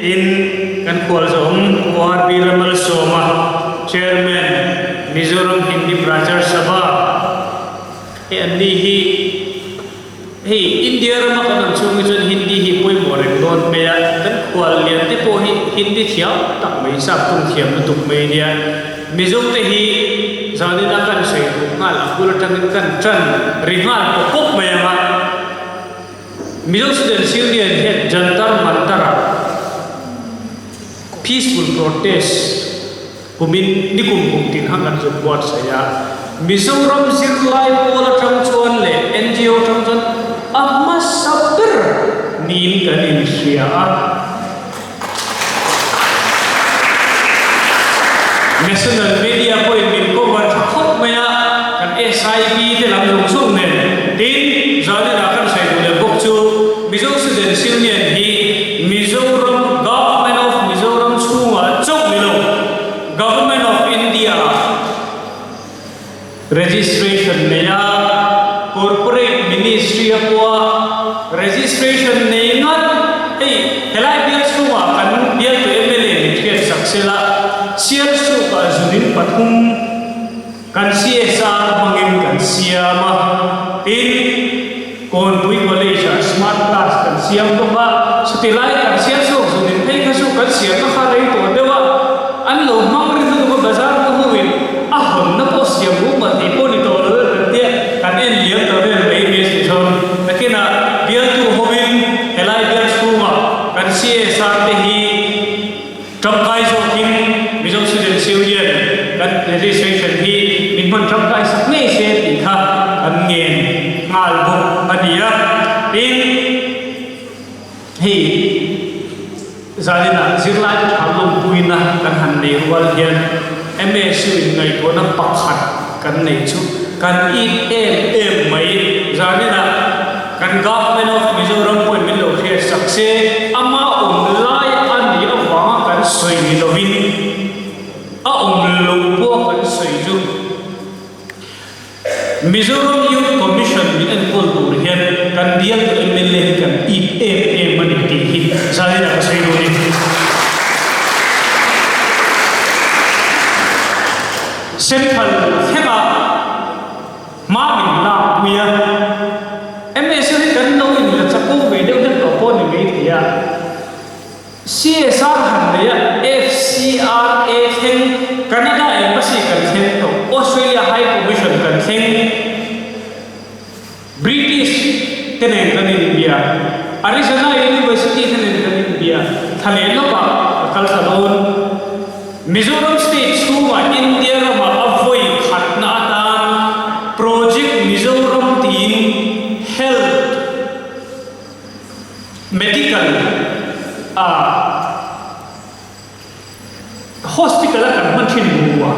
Tin, kan khualzawm Pu RB Ramalsawma, Chairman, Mizoram Hindi Prachar Sabha, hei an ni hi hei India rama kan awm chhung hi chuan Hindi hi pawimawh reng dawn mai a, kan khual lian te pawh hi Hindi thiam tak mai, sap tung thiam lutuk mai nia. Mizo te hi zanin a kan sawi duh nghal a bul atangin kan tan ri nghal pawp pawp mai ang a. Mizo Students Union hian Jantar Mantar ah peaceful protest kumin nikum kum tin kha kan zuk buatsaih a. Mizoram zirlai pawl atang chuan leh ngo atang chuan a hmasa ber. niin kan inhria a. National media pawhin min cover tha khawp mai a, kan SIB te lam zawng zawng nen. Tin, Zalina kan sawi duh leh bawk chu Mizo Students Union hi Mizoram Government of Mizoram chhungah chauh ni lo, Government of India ah Registration nei a, Corporate Ministry a pawha registration nei ngat hei helai bial chhungah kan bialtu mla min hriat sak sela, Sialsukah zunin pathum kan CSR hmangin kan siam a, tin Kawnpui College-ah smart class kan siam bawk a, chutilai kan Sialsuk zunin phei kha chu kan siamna kha rei tawh deuh a, an lo hmang rin lutuk a, bazar ka huin a hawnna pawh siam ru mah tih pawh ni tawh lo e kan tia, kan en liam ta vel mai mai a tih chuan nakinah bialtu hovin helai bial chhungah kan CSR te hi tangkai zawkin Mizo Students Union kan registration hi min hman tangkai sak ngei se tih kha kan ngen nghal bawk a ni a, tin hei. Zaninah zirlaite tha lawmpuina kan han nei rual hian MSU in ngaihtuahna pakhat kan neih chu kan it em em mai. Zaninah kan Government of Mizoram pawhin min lo hriat sak se, ama awm lai a nih avanga kan sawi ni lovin a awm lo pawh kan sawi chu. Mizoram Youth Commission min enkawl tur hian kan bialtu mla hi kan it em em a ni tih hi zanin ah ka sawi dawn in. Central thlengah hma min lak pui a, msa hi kan lo in la chakawm ve deuh hlek tawh pawh ni mai thei a. CSR han nei a, FCRA thleng, Canada Embassy kan thleng tawh, Australia High Commission kan thleng, British te nen kan inbia, Arizona University te nen kan inbia, thla leh lawkah ka kal thla dawn. Mizoram State chhungah India ramah a vawi khatna atan Project Mizoram tiin Health, Medical a hospital a kan hman thin hmu a,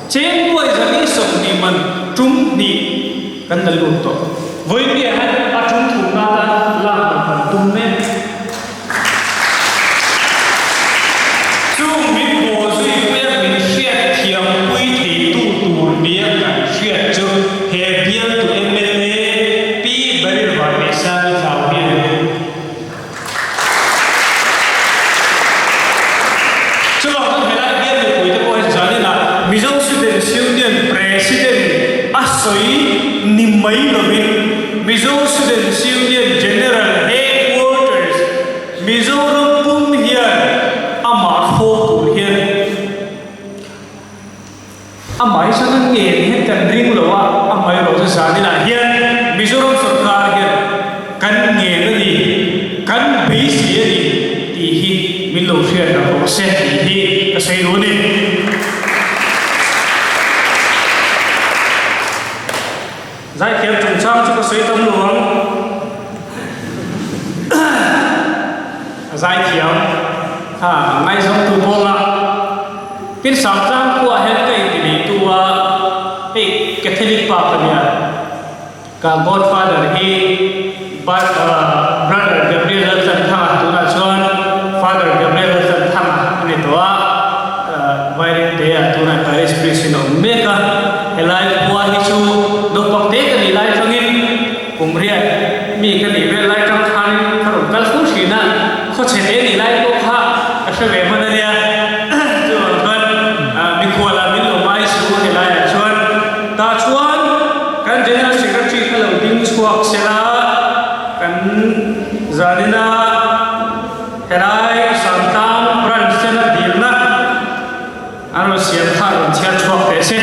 cheng nuai zali 20 man tum hnih kan la lut tawh. Vawiin hian a tum thumna atan lak man kan tum mek. Chung min haw zui puia min hriat thiam pui theitu tur nia kan hriat chu he bialtu mla Pi Baryl Vanneihsani Tlau hi a ni. Chuvang chuan helai bial mipuite pawh hi zaninah Mizo Students Union President a sawi ni mai lovin Mizo Students Union General Headquarters Mizoram pum hian amah thlawk tur hian amah hi chuan a ngen hian kan ring lo a, amaherawhchu chu zaninah hian Mizoram sorkar hian kan ngen a ni, kan beisei a ni tih hi min lo hriat rang rawh se tih hi ka sawi duh a ni. Zaithiam chungchang chu ka sawi tam lo ang. Zaithiam kha ngaihzawng tu bawk a. Tin Sangtlang khuaah hian ka inti neitu a, hei Catholic pa ka nia. Ka godfather hi Brother Gabriel Laltlanthanga tunah chuan Father Gabriel Laltlanthanga a ni tawh a. Vairengte-ah tunah Parish Priest in a awm mek a. Helai khua hi chu naupang te ka nih lai tangin kum riat mi ka nih vel lai tang khanin ka rawn kal fo thin a, khawchhe te nih lai pawh kha ka hre ve hman a nia. Chuvang chuan mikhual ah min lo ngai su helaiah chuan tah chuan kan General Secretary kha lo ding chhuak sela kan zanina helai Sangtlang Branch ten a dilna A rawn siam kha rawn chhiar chhuak teh se.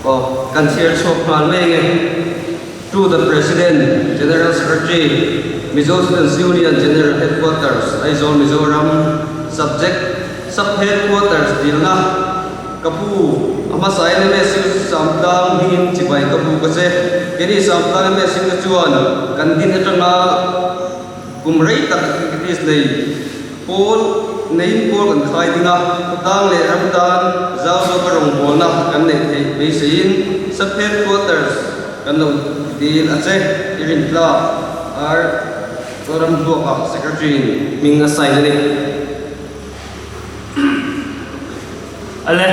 Aw, kan chhiar chhuak nghal mek e. To the President, General Secretary, Mizo Students Union General Headquarters, Aizawl, Mizoram, Subject, Sub-Headquarters dilna. Ka pu, a hmasain MSU Samtlang hmingin chibai ka buk a che. Keini Samtlang MSU te chuan kan din atanga kum rei tak activities nei pawl neiin pawl kan khai ding a, khawtlang leh ram tan zau zawka rawngbawlna kan neih theih beiseiin Sub Headquarters kan lo dil a che. I rintlak ar Zoramhluaka Secretary in hming a sign a ni. Ale,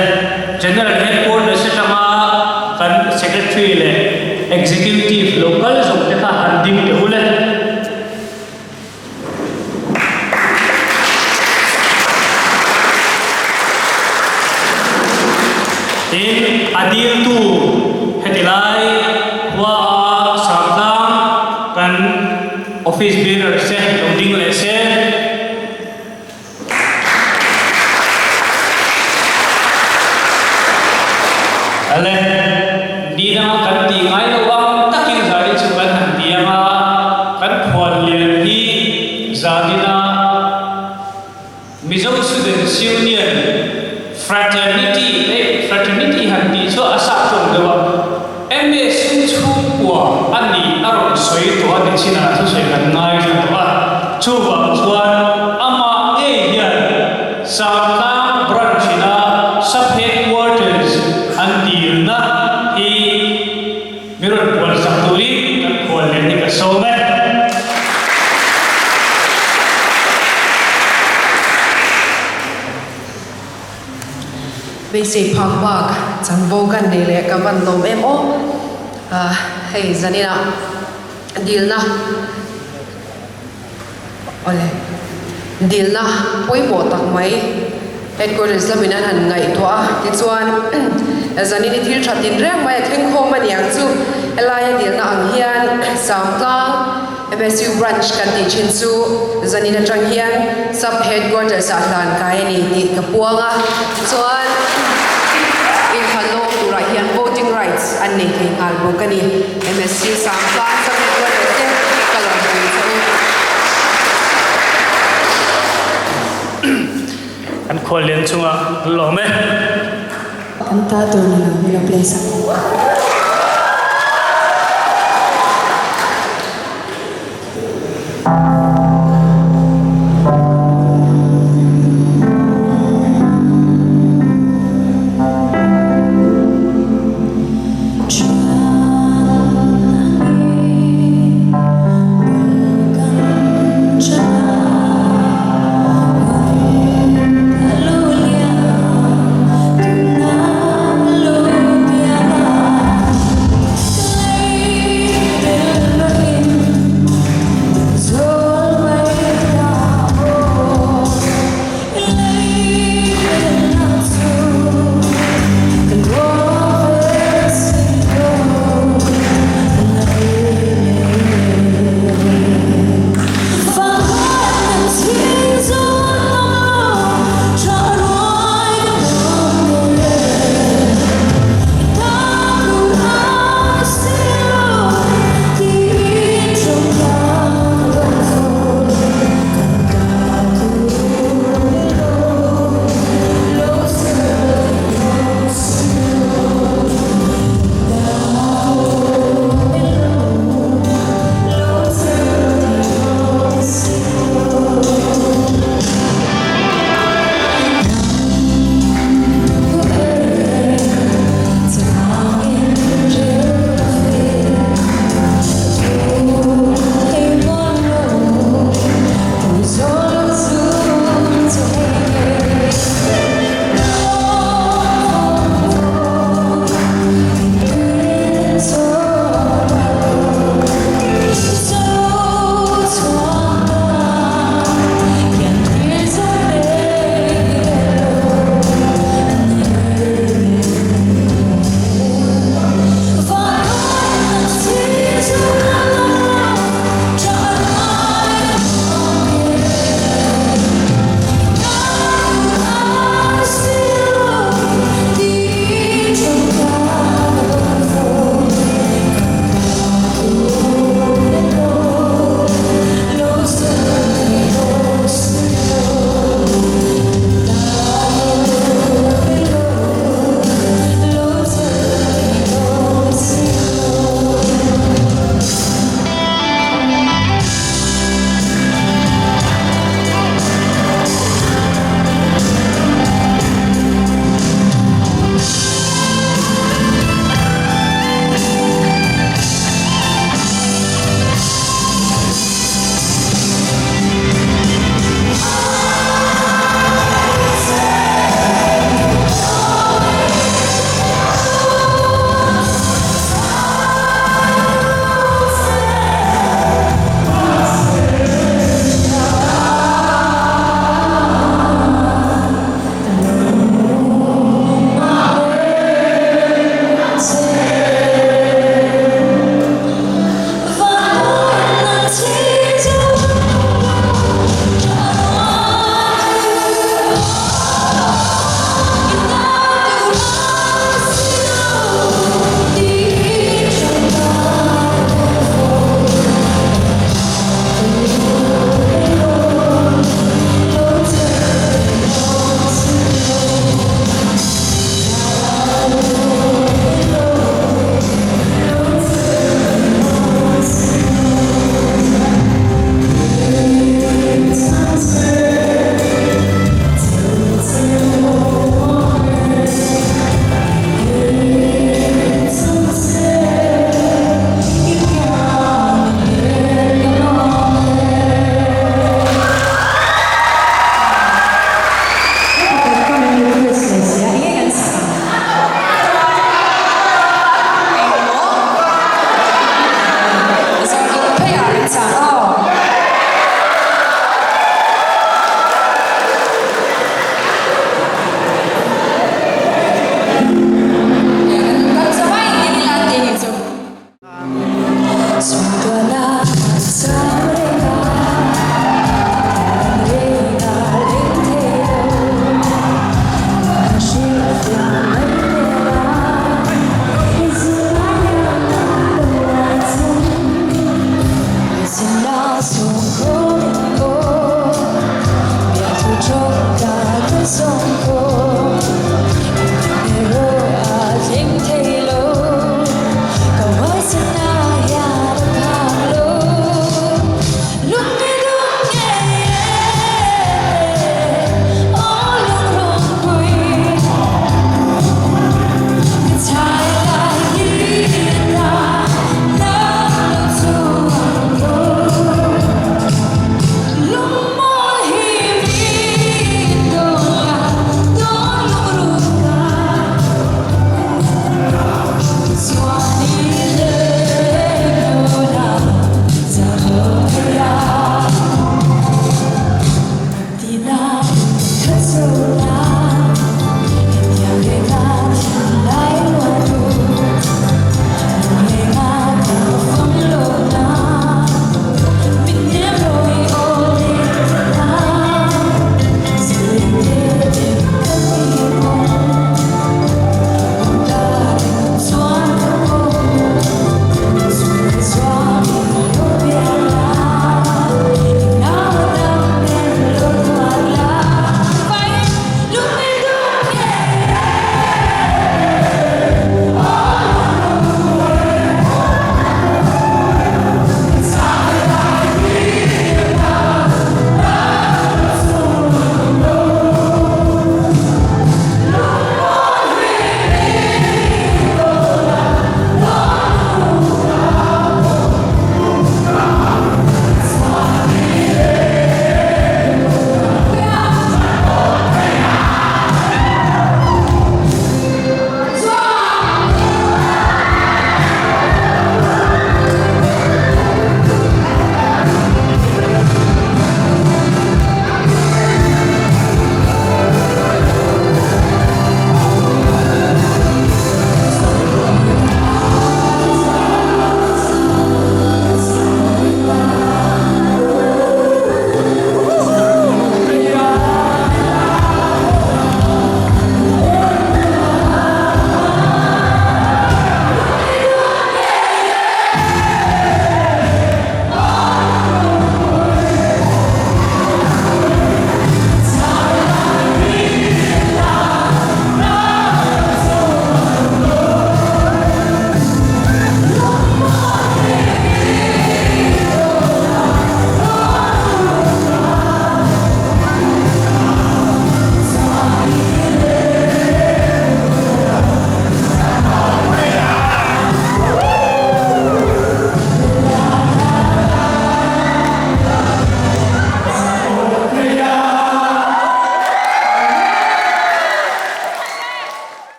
General Headquarters atanga kan Secretary leh Executive lo kal zawk te kha han ding teh u le. Tin, a diltu heti lai khua a Sangtlang kan Office bearer se lo ding leh se. Ale, ni danga kan tih ngai lo ang takin zani chu kan han ti anga, kan phuan lian hi zanina Mizo Students Union Fraternity, hei fraternity han tih chu a sah tlawm deuh a, MSU chhungkua a nih a rawn sawi tawh a ni chinah thusawi kan ngaithla tawh a, chuvang chuan amah ngei hian Sangtlang Branch ina Sub Headquarters an dilna hi mi rawn puan sak turin kan khual leh hi ka sawm e. Beisei phak bak chanvo kan nei leh ka van lawm em aw. Hei zaninah dilna awle dilna pawimawh tak mai headquarters lamin an han ngaihtuah a tichuan zanin i thil tha tin reng mai a thleng khawm a niang chu helaia dilna ang hian Sangtlang MSU Branch kan tih thin chu zanin atang hian Sub Headquarters ah hlan kai a ni tih ka puang a, chuan inthlanawm turah hian voting rights an nei thei nghal bawk a ni. MSU Sangtlang Sub Headquarters te ka lo pui che u. Kan khuallian chungah an lawm e. Kan ta tur ni lo min lo play sak.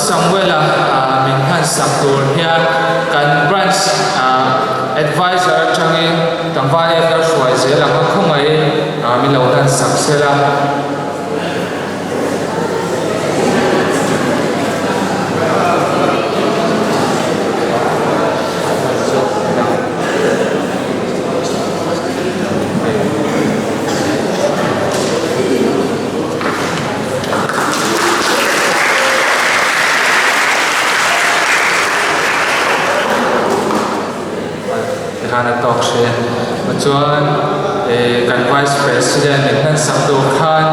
Samuela min hman sak tur hian kan Branch Adviser atangin tlangval Edgar hruai zel ang a khawngaihin min lo hlan sak sela. Tikhan a tawk hre chuan kan Vice President min hman sak tur khan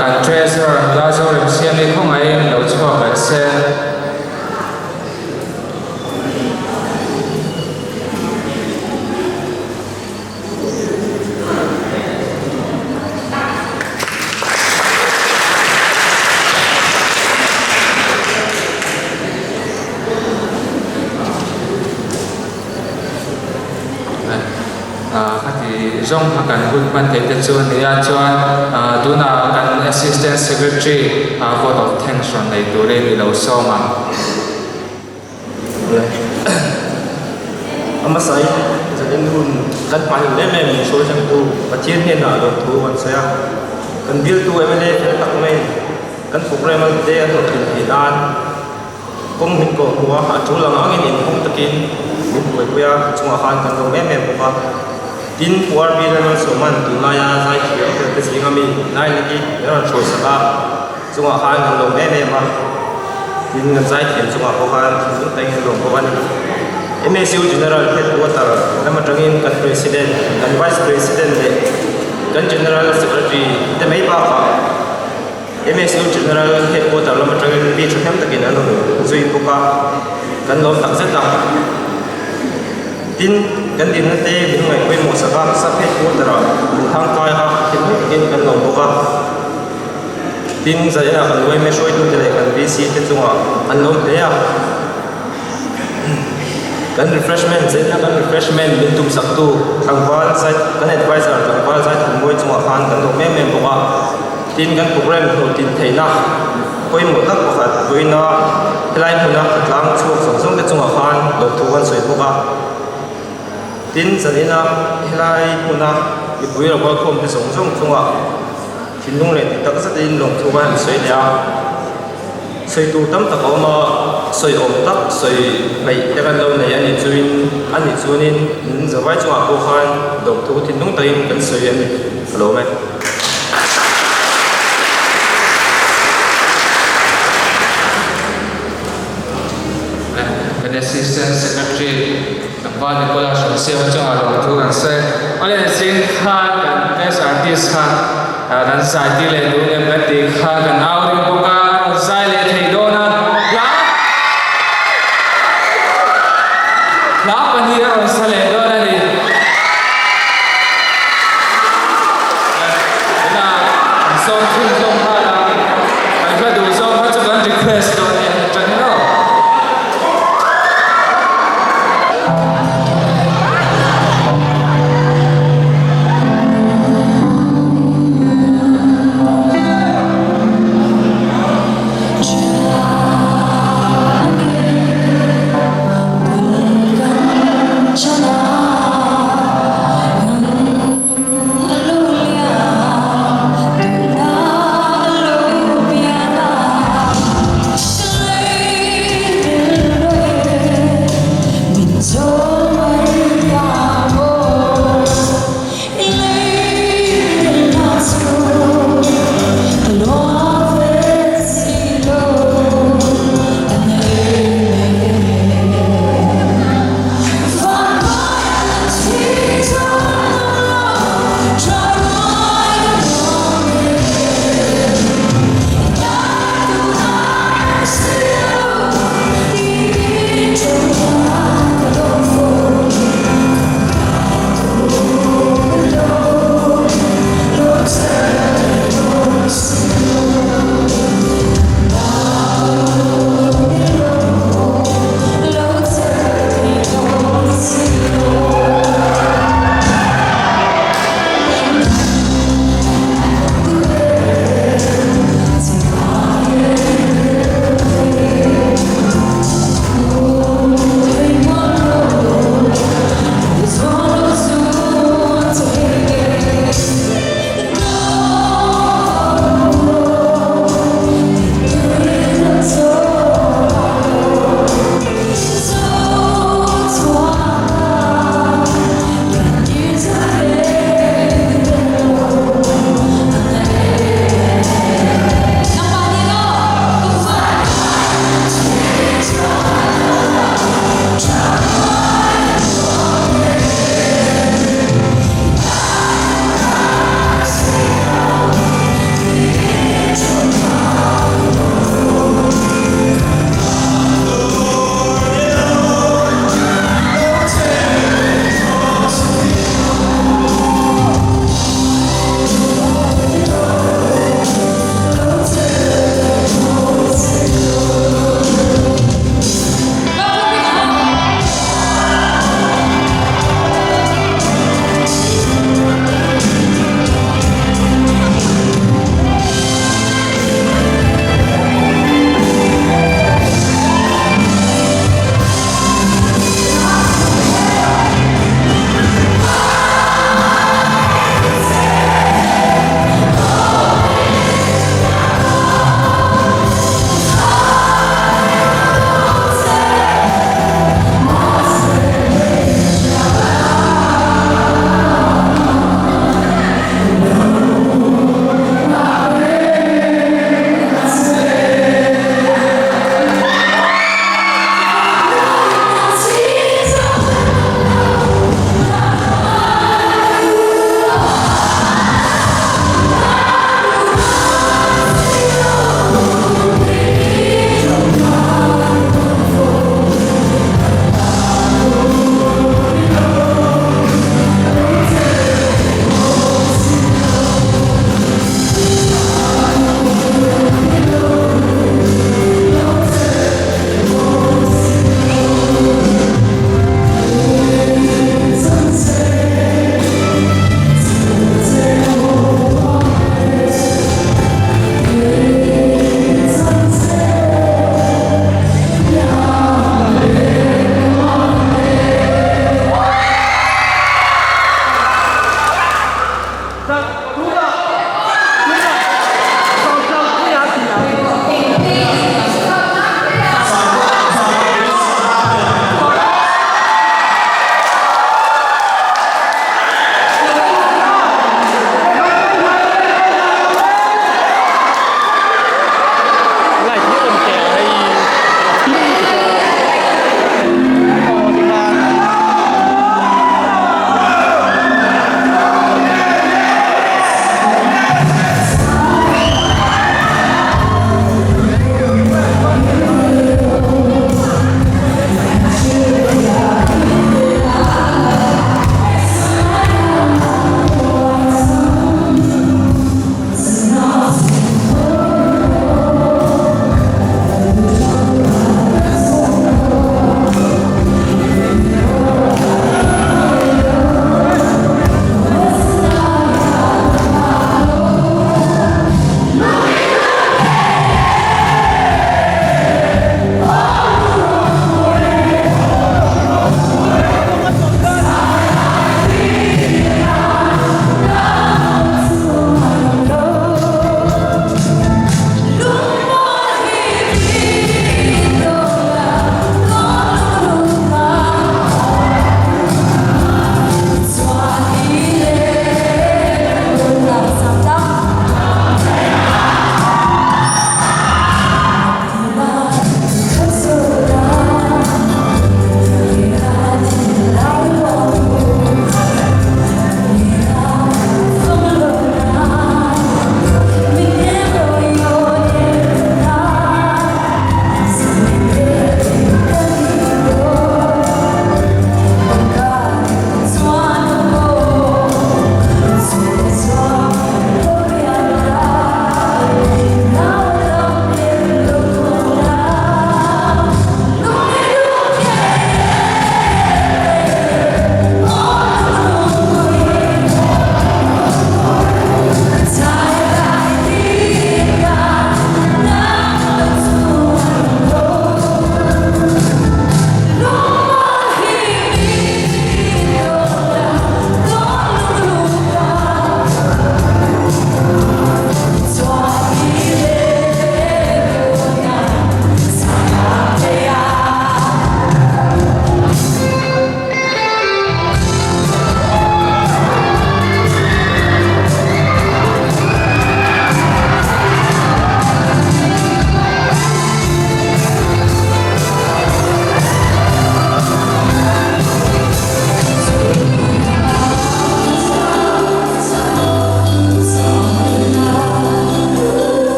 kan Treasurer nula Zoremsiami khawngaihin lo chhuak leh se. Khati zawng kha kan hun hman theih te chu a ni a, chuan tunah kan Assistant Secretary vote of thanks rawn nei turin i lo sawm ang. A hmasain zanin hun kan hmai em em min sawi thlengtu Pathian hnenah lawmthu kan sawi a, kan bialtu mla fel tak mai kan program a te a hlawhtlin theih nan kawng min kawh hmuh a, a tul ang angin inhawng takin min buaipui a, chungah khan kan lawm em em bawk a. Tin, Pu RB Lalmalsawma'n tunlaia zaithiam fel te zinga mi Nailaki min rawn hruaisak a, chungah khan kan lawm em em a, tin kan zaithiam chungah pawh khan thinlung takin kan lawm bawk a ni. MSU General Headquarter lam atangin kan President, kan Vice President leh kan General Secretary te mai bakah MSU General Headquarter lam atangin mi thahnem takin an rawn zui bawk a, kan lawm takzet a. Tin, kan dinna te min ngaihpawimawh sak a, Sub Headquarter ah min thangkai a, thinlung takin kan lawm bawk a. Tin, Zaia kan yma hruaitute leh kan VC te chungah an lo hle a. Kan refreshment, zaina kan refreshment min tumsaktu tlangval zai, kan advisor tlangval Zaithanmawi chungah khan kan lo em em bawk a. Tin, kan programme hlawhtlin theihna pawimawh tak pakhat vawiina helai hmuna tlang chhuak zawng zawng te chungah khan lawmthu kan sawi bawk a. Tin, zanina helai hmuna mipui lo kalkhawm te zawng zawng chungah thinlung leh ti tak zetin lawmthu kha an sawi leh a. Sawi tur tam tak a awm a, sawi awm tak sawi hmaih te kan lo nei a nih chuin a nih chuanin min zavai chungah pawh khan lawmthu thinlung takin kan sawi a ni ka lawm e. Kan Assistant Secretary Tlangval Nicola Hrawmsiama chungah lawmthu kan sawi. Awle zing khan kan best artist kha kan zai tir leh duh em kan tih kha kan au ring bawk a, a rawn zai leh thei dawn a, hla hla pahnih a rawn sa leh dawn a ni. Tunah kan sawm thun hlawm nghal a, kan hla duh zawng kha chu kan request dawn nia atangin aw.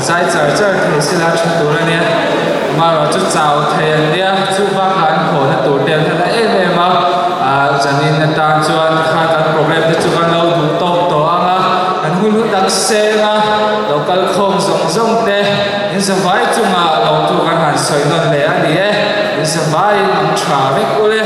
Zai char char thei sila tha tur a nia. Amaherawhchu chau thei an nia, chu bakah an hlawhna tur te an hla na em em a. Ahh zanin atan chuan kha kan program te chu kan lo duh tawk tawh ang a, kan hun hlu tak seng a, lo kal khawm zawng zawng te in zavai chungah lo tu kan han sawi nawn leh a ni e. In zavaiin an tha vek ule.